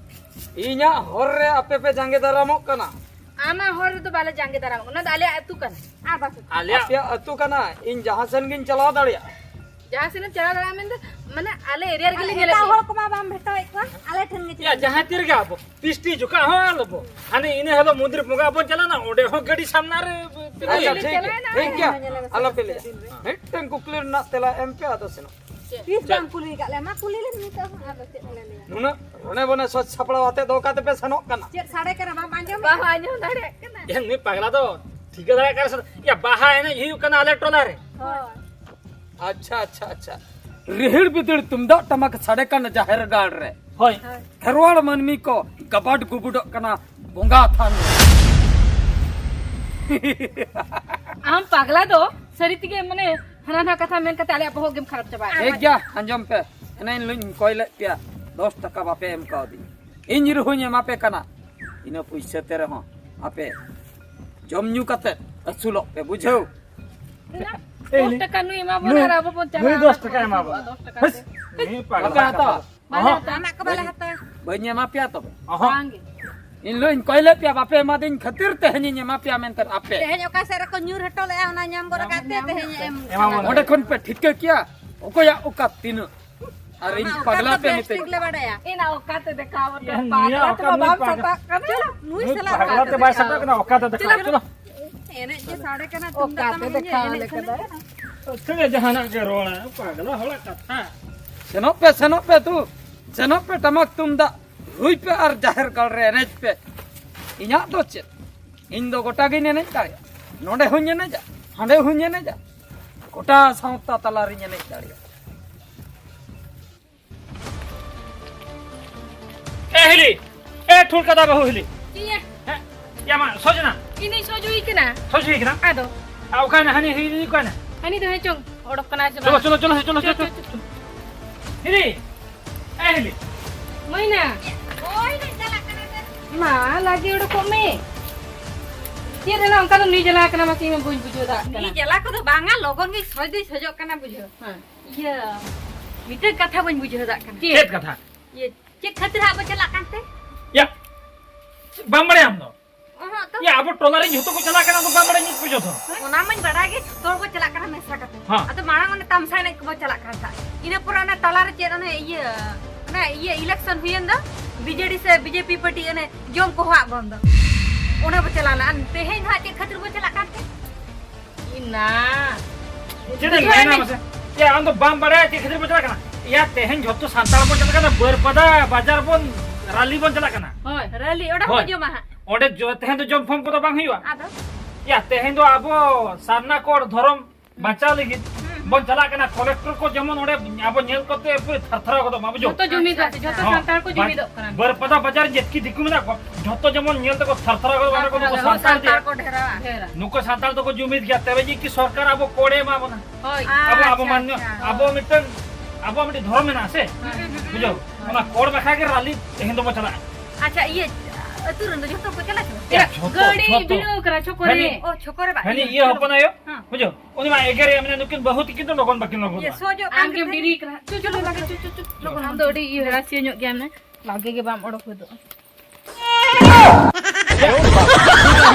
ᱤᱧᱟᱹᱜ ᱦᱚᱨ ᱨᱮ ᱟᱯᱮ ᱯᱮ ᱡᱟᱸᱜᱮ ᱫᱟᱨᱟᱢᱚᱜ ᱠᱟᱱᱟ᱾ ᱟᱢᱟᱜ ᱦᱚᱨ ᱨᱮᱫᱚ ᱵᱟᱞᱮ ᱡᱟᱸᱜᱮ ᱫᱟᱨᱟᱢᱚᱜ ᱠᱟᱱᱟ, ᱚᱱᱟ ᱫᱚ ᱟᱞᱮᱭᱟᱜ ᱟᱹᱛᱩ ᱠᱟᱱᱟ᱾ ᱟᱨ ᱵᱟᱥ᱾ ᱟᱞᱮᱭᱟᱜ ᱟᱯᱮᱭᱟᱜ ᱟᱹᱛᱩ ᱠᱟᱱᱟ, ᱤᱧ ᱡᱟᱦᱟᱸ ᱥᱮᱱ ᱜᱤᱧ ᱪᱟᱞᱟᱣ ᱫᱟᱲᱮᱭᱟᱜᱼᱟ᱾ ᱡᱟᱦᱟᱸ ᱥᱮᱫ ᱮᱢ ᱪᱟᱞᱟᱣ ᱫᱟᱲᱮᱭᱟᱜᱼᱟ ᱢᱮᱱᱫᱚ, ᱢᱟᱱᱮ ᱟᱞᱮ ᱮᱨᱤᱭᱟ ᱨᱮᱜᱮ ᱞᱮ ᱧᱮᱞᱮᱫ ᱮᱴᱟᱜ ᱢᱮᱭᱟ᱾ ᱦᱚᱲ ᱠᱚᱢᱟ ᱵᱟᱢ ᱵᱷᱮᱴᱟᱣᱮᱫ ᱠᱚᱣᱟ, ᱟᱞᱮ ᱴᱷᱮᱱ ᱜᱮ ᱭᱟ, ᱪᱮᱫᱟᱜ? ᱡᱟᱦᱟᱸ ᱛᱤ ᱨᱮᱜᱮ ᱟᱵᱚ ᱯᱤᱥᱴᱤ ᱡᱚᱠᱷᱟ ᱦᱚᱸ ᱟᱞᱚᱵᱚ, ᱦᱟᱱᱮ ᱤᱱᱟᱹ ᱦᱤᱞᱳᱜ ᱢᱚᱱᱫᱤᱨ ᱵᱚᱸᱜᱟ ᱵᱚᱱ ᱪᱟᱞᱟᱣᱱᱟ, ᱚᱸᱰᱮ ᱦᱚᱸ ᱜᱟᱹᱰᱤ ᱥᱟᱢᱱᱟ ᱨᱮ ᱟᱪᱪᱷᱟ, ᱴᱷᱤᱠ ᱜᱮᱭᱟ, ᱴᱷᱤᱠ ᱜᱮᱭᱟ᱾ ᱟᱞᱚᱯᱮ ᱞᱟᱹᱭᱟ᱾ ᱢᱤᱫᱴᱮᱱ ᱠᱩᱠᱞᱤ ᱨᱮᱱᱟᱜ ᱛᱮᱞᱟ ᱮᱢ ᱯᱮ, ᱟᱫᱚ ᱥᱮᱱᱚᱜ᱾ ᱛᱤᱥ ᱪᱮᱫ? ᱵᱟᱢ ᱠᱩᱞᱤ ᱟᱠᱟᱫ ᱞᱮᱭᱟ? ᱢᱟ ᱠᱩᱞᱤ ᱞᱮᱢ ᱱᱤᱛᱚᱜ ᱦᱚᱸ, ᱟᱫᱚ ᱪᱮᱫ ᱞᱮ ᱞᱟᱹᱭᱟ? ᱱᱩᱱᱟᱹᱜ ᱚᱱᱮ ᱵᱚᱱᱮ ᱥᱟᱡᱽ ᱥᱟᱯᱲᱟᱣ ᱟᱛᱮ ᱫᱚ ᱚᱠᱟ ᱛᱮᱯᱮ ᱥᱮᱱᱚᱜ ᱠᱟᱱᱟ? ᱪᱮᱫ ᱥᱟᱰᱮ ᱠᱟᱱᱟ, ᱵᱟᱢ ᱟᱸᱡᱚᱢ? ᱵᱟᱢ ᱟᱸᱡᱚᱢ ᱫᱟᱲᱮᱭᱟᱜ ᱠᱟᱱᱟ? ᱮ, ᱱᱩᱭ ᱯᱟᱜᱽᱞᱟ ᱫᱚ ᱴᱷᱤᱠᱟᱹ ᱫᱟᱲᱮᱭᱟᱜ ᱠᱟᱱᱟ ᱥᱮ? ᱭᱟ, ᱵᱟᱦᱟ ᱮᱱᱮᱡ ᱦᱩᱭᱩᱜ ᱠᱟᱱᱟ ᱟᱞᱮ ᱴᱚᱞᱟ ᱨᱮ᱾ ᱦᱳᱭ᱾ ᱟᱪᱪᱷᱟ, ᱟᱪᱪᱷᱟ, ᱟᱪᱪᱷᱟ᱾ ᱨᱤᱦᱤᱲ ᱵᱤᱫᱤᱲ ᱛᱩᱢᱫᱟᱜ ᱴᱟᱢᱟᱠ ᱥᱟᱰᱮ ᱠᱟᱱᱟ ᱡᱟᱦᱮᱨ ᱜᱟᱲ ᱨᱮ᱾ ᱦᱳᱭ᱾ ᱠᱷᱮᱨᱣᱟᱲ ᱢᱟᱹᱱᱢᱤ ᱠᱚ ᱜᱟᱵᱟᱰ ᱜᱩᱵᱩᱰᱚᱜ ᱠᱟᱱᱟ ᱵᱚᱸᱜᱟ ᱛᱷᱟᱱ ᱨᱮ᱾ ᱟᱢ ᱯᱟᱜᱽᱞᱟ ᱫᱚ ᱥᱟᱹᱨᱤ ᱛᱮᱜᱮ, ᱢᱟᱱᱮ, ᱦᱟᱱᱟ ᱱᱟᱣᱟ ᱠᱟᱛᱷᱟ ᱢᱮᱱ ᱠᱟᱛᱮ ᱟᱞᱮᱭᱟᱜ ᱵᱚᱦᱚᱜ ᱜᱮᱢ ᱠᱷᱟᱨᱟᱯ ᱪᱟᱵᱟᱭᱮᱫ ᱴᱷᱤᱠ ᱛᱟᱢᱟ᱾ ᱜᱮᱭᱟ, ᱟᱸᱡᱚᱢ ᱯᱮ᱾ ᱮᱱᱟᱝ ᱞᱤᱧ ᱠᱚᱭ ᱞᱮᱫ ᱯᱮᱭᱟ, ᱫᱚᱥ ᱴᱟᱠᱟ ᱵᱟᱯᱮ ᱮᱢ ᱠᱟᱣᱫᱤᱧᱟ᱾ ᱤᱧ ᱨᱮᱦᱚᱸᱧ ᱮᱢᱟ ᱯᱮ ᱠᱟᱱᱟ᱾ ᱤᱱᱟᱹ ᱯᱩᱭᱥᱟᱹ ᱛᱮ ᱨᱮᱦᱚᱸ ᱟᱯᱮ ᱡᱚᱢ ᱧᱩ ᱠᱟᱛᱮ ᱟᱹᱥᱩᱞᱚᱜ ᱯᱮ, ᱵᱩᱡᱷᱟᱹᱣ? ᱛᱤᱱᱟᱹᱜ? ᱮᱭ, ᱫᱚᱥ ᱱᱩᱭ, ᱴᱟᱠᱟ ᱱᱩᱭ ᱮᱢᱟ ᱵᱚᱱᱟ ᱱᱩᱭ, ᱟᱨ ᱟᱵᱚ ᱵᱚᱱ ᱪᱟᱞᱟᱜᱼᱟ ᱱᱩᱭ ᱫᱚᱥ ᱴᱟᱠᱟ ᱮᱢᱟ ᱵᱚᱱᱟ᱾ ᱫᱚᱥ ᱴᱟᱠᱟ ᱦᱮᱸᱥ? ᱛᱮ᱾ ᱱᱩᱭ ᱯᱟᱜᱽᱞᱟ ᱵᱟᱯᱮ ᱦᱟᱛᱟᱣᱟ? ᱠᱟᱱᱟ᱾ ᱵᱟᱞᱮ ᱚᱦᱚᱸ᱾ ᱦᱟᱛᱟᱣᱟ᱾ ᱟᱢᱟᱜ ᱠᱚ ᱵᱟᱞᱮ ᱦᱟᱛᱟᱣᱟ᱾ ᱵᱟᱹᱧ ᱮᱢᱟ ᱯᱮᱭᱟ ᱛᱚᱵᱮ᱾ ᱚᱦᱚᱸ᱾ ᱵᱟᱝᱜᱮ᱾ ᱤᱧ ᱞᱟᱹᱭ ᱤᱧ ᱠᱚᱭ ᱞᱮᱫ ᱯᱮᱭᱟ, ᱵᱟᱯᱮ ᱮᱢᱟᱫᱤᱧ ᱠᱷᱟᱹᱛᱤᱨ ᱛᱮᱦᱮᱧᱤᱧ ᱮᱢᱟ ᱯᱮᱭᱟ ᱢᱮᱱᱛᱮ ᱟᱯᱮ᱾ ᱛᱮᱦᱮᱧ ᱚᱠᱟ ᱥᱮᱫ ᱨᱮᱠᱚ ᱧᱩᱨ ᱦᱚᱴᱚ ᱞᱮᱜᱼᱟ, ᱚᱱᱟ ᱧᱟᱢ ᱜᱚᱫ ᱟᱠᱟᱫ ᱛᱮ ᱛᱮᱦᱮᱧ ᱮᱢ ᱮᱢᱟ ᱵᱚᱱᱟ᱾ ᱚᱸᱰᱮ ᱠᱷᱚᱱ ᱯᱮ ᱴᱷᱤᱠᱟᱹ ᱠᱮᱭᱟ ᱚᱠᱚᱭᱟᱜ ᱚᱠᱟ ᱛᱤᱱᱟᱹᱜ᱾ ᱟᱨ ᱤᱧ ᱟᱢᱟᱜ ᱯᱟᱜᱽᱞᱟ ᱚᱠᱟ ᱯᱮ ᱫᱚ ᱢᱤᱛᱟᱹᱧ ᱵᱮᱥᱴᱷᱤᱠ ᱞᱮ ᱠᱟᱱᱟ᱾ ᱵᱟᱰᱟᱭᱟ᱾ ᱤᱧᱟᱜ ᱚᱠᱟᱛᱮ ᱫᱮᱠᱷᱟᱣ ᱟᱵᱚᱱ ᱠᱟᱱᱟ? ᱱᱩᱭᱟᱜ ᱯᱟᱜᱽᱞᱟ ᱚᱠᱟ ᱛᱮᱢᱟ ᱱᱩᱭ ᱵᱟᱢ ᱯᱟᱜᱽᱞᱟ? ᱥᱟᱯᱟᱜ ᱠᱟᱱᱟ᱾ ᱪᱚᱞᱚ, ᱱᱩᱭ ᱱᱩᱭ ᱥᱟᱞᱟᱜ ᱯᱟᱜᱽᱞᱟ ᱚᱠᱟᱛᱮ ᱛᱮ ᱵᱟᱭ ᱫᱮᱠᱷᱟᱣ ᱥᱟᱯᱟᱜ ᱠᱟᱱᱟ, ᱟᱵᱚᱱ? ᱚᱠᱟᱛᱮ ᱪᱚᱞᱚ᱾ ᱫᱮᱠᱷᱟᱣ? ᱮᱱᱮᱡ ᱜᱮ ᱥᱟᱰᱮ ᱠᱟᱱᱟ, ᱚᱠᱟᱛᱮ ᱛᱩᱢᱫᱟᱜ ᱴᱟᱢᱟᱠ ᱫᱮᱠᱷᱟᱣ ᱮᱱᱮᱡ ᱞᱮᱠᱟ ᱥᱟᱰᱮ ᱫᱚ? ᱠᱟᱱᱟ᱾ ᱛᱚᱵᱮ ᱡᱟᱦᱟᱱᱟᱜ ᱜᱮ ᱨᱚᱲᱟ, ᱯᱟᱜᱽᱞᱟ ᱦᱚᱲᱟᱜ ᱠᱟᱛᱷᱟ᱾ ᱥᱮᱱᱚᱜ ᱯᱮ, ᱥᱮᱱᱚᱜ ᱯᱮ ᱛᱩ, ᱥᱮᱱᱚᱜ ᱯᱮ, ᱴᱟᱢᱟᱠ ᱛᱩᱢᱫᱟᱜ ᱨᱩᱭ ᱯᱮ ᱟᱨ ᱡᱟᱦᱮᱨ ᱜᱟᱲ ᱨᱮ ᱮᱱᱮᱡ ᱯᱮ᱾ ᱤᱧᱟᱜ ᱫᱚ ᱪᱮᱫ? ᱤᱧ ᱫᱚ ᱜᱚᱴᱟ ᱜᱤᱧ ᱮᱱᱮᱡ ᱫᱟᱲᱮᱭᱟᱜᱼᱟ᱾ ᱱᱚᱰᱮ ᱦᱚᱸᱧ ᱮᱱᱮᱡᱟ, ᱦᱟᱸᱰᱮ ᱦᱚᱸᱧ ᱮᱱᱮᱡᱟ, ᱜᱚᱴᱟ ᱥᱟᱶᱛᱟ ᱛᱟᱞᱟᱨᱤᱧ ᱮᱱᱮᱡ ᱫᱟᱲᱮᱭᱟᱜᱼᱟ᱾ ᱮ ᱦᱤᱞᱤ, ᱮ ᱴᱷᱩᱲ ᱠᱟᱫᱟ ᱵᱟᱹᱦᱩ ᱦᱤᱞᱤ᱾ ᱪᱮᱫ ᱭᱟ? ᱦᱮᱸ, ᱭᱟ ᱢᱟ, ᱥᱚᱡᱽ ᱮᱱᱟ? ᱤᱧ ᱫᱚᱧ ᱥᱚᱡᱽ ᱦᱩᱭ ᱠᱟᱱᱟ᱾ ᱥᱚᱡᱽ ᱦᱩᱭ ᱠᱟᱱᱟ? ᱟᱫᱚ? ᱟ, ᱚᱠᱟᱭᱮᱱᱟ ᱦᱟᱹᱱᱤ ᱦᱤᱞᱤ, ᱚᱠᱟᱭᱮᱱᱟ? ᱦᱟᱹᱱᱤ ᱫᱚ ᱦᱮᱸ ᱪᱚᱝ, ᱚᱰᱚᱠ ᱠᱟᱱᱟᱭ ᱥᱮ ᱪᱚᱞᱚ, ᱵᱟᱝ? ᱪᱚᱞᱚ, ᱪᱚᱞᱚ, ᱪᱚᱞᱚ, ᱪᱚᱞᱚ, ᱪᱚᱞᱚ, ᱪᱚᱞᱚ᱾ ᱪᱚᱞᱚ, ᱪᱚᱞᱚ᱾ ᱦᱤᱞᱤ, ᱮ ᱦᱤᱞᱤ᱾ ᱢᱟᱹᱭᱱᱟ᱾ ᱳᱭ ᱞᱮ ᱪᱟᱞᱟᱜ ᱠᱟᱱᱟ ᱥᱮ᱾ ᱢᱟ, ᱞᱟᱜᱮ ᱚᱰᱚᱠᱚᱜ ᱢᱮ᱾ ᱪᱮᱫ ᱨᱮᱱᱟᱜ ᱚᱱᱠᱟ ᱫᱚ ᱱᱩᱭ ᱡᱟᱞᱟ ᱠᱟᱱᱟ, ᱢᱟᱥᱮ ᱤᱧ ᱢᱟ ᱵᱟᱹᱧ ᱵᱩᱡᱷᱟᱹᱣ ᱫᱟᱲᱮᱭᱟᱜ ᱠᱟᱱᱟ᱾ ᱱᱩᱭ ᱡᱟᱞᱟ ᱠᱚᱫᱚ ᱵᱟᱝᱟ, ᱞᱚᱜᱚᱱ ᱜᱮ ᱥᱚᱡᱽ ᱫᱚᱭ ᱥᱚᱡᱚᱜ ᱠᱟᱱᱟ, ᱵᱩᱡᱷᱟᱹᱣ᱾ ᱦᱮᱸ᱾ ᱤᱭᱟᱹ, ᱢᱤᱫᱴᱟᱝ ᱠᱟᱛᱷᱟ ᱵᱟᱹᱧ ᱵᱩᱡᱷᱟᱹᱣ ᱫᱟᱲᱮᱭᱟᱜ ᱠᱟᱱᱟ᱾ ᱪᱮᱫ? ᱪᱮᱫ ᱠᱟᱛᱷᱟ? ᱪᱮᱫ ᱠᱷᱟᱹᱛᱤᱨ ᱦᱟᱸᱜ ᱵᱚ ᱪᱟᱞᱟᱜ ᱠᱟᱱᱛᱮ? ᱭᱟ, ᱵᱟᱢ ᱵᱟᱲᱟᱭᱟ ᱟᱢ ᱫᱚ? ᱚᱦᱚᱸᱜ, ᱭᱟ, ᱟᱵᱚ ᱴᱚᱞᱟ ᱨᱮ ᱡᱷᱚᱛᱚ ᱠᱚ ᱪᱟᱞᱟᱜ ᱠᱟᱱᱟ, ᱟᱫᱚ ᱵᱟᱢ ᱵᱟᱲᱟᱭᱟ ᱱᱤᱛ ᱯᱚᱨᱡᱚᱱᱛᱚ? ᱚᱱᱟ ᱢᱟᱧ ᱵᱟᱰᱟᱭ ᱜᱮ, ᱡᱷᱚᱛᱚ ᱦᱚᱲ ᱠᱚ ᱪᱟᱞᱟᱜ ᱠᱟᱱᱟ ᱢᱮᱥᱟ ᱠᱟᱛᱮ᱾ ᱦᱮᱸ᱾ ᱟᱫᱚ ᱢᱟᱲᱟᱝ ᱚᱱᱮ ᱛᱟᱢᱥᱟ ᱮᱱᱮᱡ ᱠᱚᱵᱚ ᱪᱟᱞᱟᱜ ᱠᱟᱱ ᱛᱟᱦᱮᱸᱫ, ᱤᱱᱟᱹ ᱯᱚᱨᱮ ᱚᱱᱮ ᱛᱟᱞᱟᱨᱮ ᱪᱮᱫ ᱚᱱᱮ ᱤᱭᱟᱹ, ᱚᱱᱮ ᱤᱭᱟᱹ election ᱦᱩᱭᱮᱱ ᱫᱚ, ᱵᱤᱡᱮᱰᱤ ᱥᱮ ᱵᱤᱡᱮᱯᱤ ᱯᱟᱨᱴᱤ ᱚᱱᱮ ᱡᱚᱢ ᱠᱚ ᱦᱚᱦᱚᱣᱟᱫ ᱵᱚᱱ ᱫᱚ, ᱚᱸᱰᱮ ᱵᱚ ᱪᱟᱞᱟᱣ ᱞᱮᱱᱟ᱾ ᱟᱨ ᱛᱮᱦᱮᱧ ᱫᱚ ᱦᱟᱸᱜ ᱪᱮᱫ ᱠᱷᱟᱹᱛᱤᱨ ᱵᱚ ᱪᱟᱞᱟᱜ ᱠᱟᱱ ᱛᱮ? ᱤᱱᱟ᱾ ᱪᱮᱫ ᱮᱢ ᱢᱮᱱᱟ ᱢᱟᱥᱮ? ᱭᱟ, ᱟᱢ ᱫᱚ ᱵᱟᱢ ᱵᱟᱲᱟᱭᱟ ᱪᱮᱫ ᱠᱷᱟᱹᱛᱤᱨ ᱵᱚᱱ ᱪᱟᱞᱟᱜ ᱠᱟᱱᱟ? ᱭᱟ, ᱛᱮᱦᱮᱧ ᱡᱷᱚᱛᱚ ᱥᱟᱱᱛᱟᱲ ᱵᱚᱱ ᱪᱟᱞᱟᱜ ᱠᱟᱱᱟ, ᱵᱟᱹᱨᱯᱟᱫᱟ ᱵᱟᱡᱟᱨ ᱵᱚᱱ ᱨᱟᱞᱤ ᱵᱚᱱ ᱪᱟᱞᱟᱜ ᱠᱟᱱᱟ᱾ ᱦᱳᱭ᱾ ᱨᱟᱞᱤ, ᱚᱸᱰᱮ ᱦᱚᱸ ᱦᱳᱭ᱾ ᱡᱚᱢᱟ ᱦᱟᱸᱜ᱾ ᱚᱸᱰᱮ ᱡᱚ-, ᱛᱮᱦᱮᱧ ᱫᱚ ᱡᱚᱢ ᱯᱷᱚᱢ ᱠᱚᱫᱚ ᱵᱟᱝ ᱦᱩᱭᱩᱜᱼᱟ᱾ ᱟᱫᱚ? ᱭᱟ, ᱛᱮᱦᱮᱧ ᱫᱚ ᱟᱵᱚ ᱥᱟᱨᱱᱟ ᱠᱚᱲ ᱫᱷᱚᱨᱚᱢ ᱵᱟᱧᱪᱟᱣ ᱞᱟᱹᱜᱤᱫ ᱦᱩᱸ᱾ ᱵᱚᱱ ᱪᱟᱞᱟᱜ ᱠᱟᱱᱟ᱾ ᱠᱚᱞᱮᱠᱴᱚᱨ ᱠᱚ ᱡᱮᱢᱚᱱ ᱚᱸᱰᱮ ᱟᱵᱚ ᱧᱮᱞ ᱠᱚᱛᱮ ᱯᱩᱨᱟᱹ ᱛᱷᱟᱨ ᱛᱷᱟᱨᱟᱣ ᱜᱚᱫᱚᱜ ᱢᱟ, ᱵᱩᱡᱷᱟᱹᱣ? ᱡᱷᱚᱛᱚ ᱡᱩᱢᱤᱫ ᱟᱛᱮ, ᱡᱷᱚᱛᱚ ᱦᱚᱸ᱾ ᱥᱟᱱᱛᱟᱲ ᱠᱚ ᱵᱟ-, ᱡᱩᱢᱤᱫᱚᱜ ᱠᱟᱱᱟ᱾ ᱵᱟᱹᱨᱯᱟᱫᱟ ᱵᱟᱡᱟᱨ ᱨᱮ ᱡᱮᱛᱠᱤ ᱫᱤᱠᱩ ᱢᱮᱱᱟᱜ ᱠᱚᱣᱟ, ᱡᱷᱚᱛᱚ ᱡᱮᱢᱚᱱ ᱧᱮᱞ ᱛᱮᱠᱚ ᱛᱷᱟᱨ ᱛᱷᱟᱨᱟᱣ ᱜᱚᱫᱚᱜ ᱢᱟ, ᱱᱩᱠᱩ ᱦᱚᱸ ᱥᱟᱱᱛᱟᱲ ᱥᱟᱱᱛᱟᱲ ᱡᱮ-, ᱠᱚ ᱰᱷᱮᱨᱟ᱾ ᱰᱷᱮᱨᱟ᱾ ᱱᱩᱠᱩ ᱥᱟᱱᱛᱟᱲ ᱫᱚᱠᱚ ᱡᱩᱢᱤᱫ ᱜᱮᱭᱟ, ᱛᱚᱵᱮ ᱡᱮ ᱠᱤ ᱥᱚᱨᱠᱟᱨ ᱟᱵᱚ ᱠᱚᱲᱮ ᱮᱢᱟ ᱵᱚᱱᱟ᱾ ᱦᱳᱭ᱾ ᱟᱵᱚ, ᱟᱵᱚ ᱟᱪᱪᱷᱟ, ᱢᱟᱱ-, ᱟᱪᱪᱷᱟ᱾ ᱟᱵᱚ ᱢᱤᱫᱴᱟᱝ, ᱟᱵᱚᱣᱟᱜ ᱢᱤᱫᱴᱤᱡ ᱫᱷᱚᱨᱚᱢ ᱢᱮᱱᱟᱜᱼᱟ ᱥᱮ, ᱦᱩᱸ, ᱦᱩᱸ, ᱦᱩᱸ᱾ ᱵᱩᱡᱷᱟᱹᱣ? ᱦᱩᱸ᱾ ᱚᱱᱟ ᱠᱚᱲ ᱵᱟᱠᱷᱨᱟ ᱜᱮ ᱨᱟᱞᱤ ᱛᱮᱦᱮᱧ ᱫᱚᱵᱚ ᱪᱟᱞᱟᱜᱼᱟ᱾ ᱟᱪᱪᱷᱟ, ᱤᱭᱟᱹ, ᱟᱹᱛᱩ ᱨᱮᱱ ᱫᱚ ᱡᱷᱚᱛᱚ ᱠᱚ ᱪᱟᱞᱟᱜ ᱠᱟᱱᱟ? ᱮ, ᱡᱷᱚᱛᱚ, ᱜᱟᱹᱰᱤ ᱡᱷᱚᱛᱚ᱾ ᱵᱷᱤᱲᱟᱹᱣ ᱠᱟᱱᱟ, ᱪᱷᱚᱠᱚᱨᱮ᱾ ᱦᱟᱹᱱᱤ, ᱚ, ᱪᱷᱚᱠᱚᱨᱮ ᱵᱟᱝ, ᱦᱟᱹᱱᱤ ᱤᱭᱟᱹ᱾ ᱤᱭᱟᱹ ᱦᱚᱯᱚᱱ ᱟᱭᱳ, ᱦᱮᱸ᱾ ᱵᱩᱡᱷᱟᱹᱣ? ᱩᱱᱤ ᱢᱟ ᱮᱜᱮᱨᱮᱭᱟ, ᱢᱮᱱᱟ, "ᱱᱩᱠᱤᱱ ᱵᱟᱹᱦᱩ ᱛᱤᱠᱤᱱ ᱫᱚ ᱞᱚᱜᱚᱱ ᱵᱟᱹᱠᱤᱱ ᱞᱚᱜᱚᱱᱚᱜᱼᱟ᱾" ᱤᱭᱟᱹ, ᱥᱚᱡᱚᱜ ᱠᱟᱱ ᱟᱢ ᱜᱮᱢ ᱠᱷᱟᱹᱛᱤᱨ ᱰᱮᱨᱤ ᱠᱟᱱᱟ᱾ ᱪᱚ, ᱪᱚ, ᱞᱚᱜᱚᱱ, ᱞᱚᱜᱚᱱ, ᱪᱚ, ᱪᱚ, ᱪᱚ, ᱞᱚᱜᱚᱱ᱾ ᱟᱢ ᱫᱚ ᱟᱹᱰᱤ ᱤᱭᱟᱹ ᱦᱮᱨᱟᱥᱤᱭᱟᱹ ᱧᱚᱜ ᱜᱮᱭᱟᱢ ᱱᱮ, ᱞᱟᱜᱮ ᱜᱮ ᱵᱟᱢ ᱚᱰᱚᱠ ᱦᱚᱫᱚᱜᱼᱟ᱾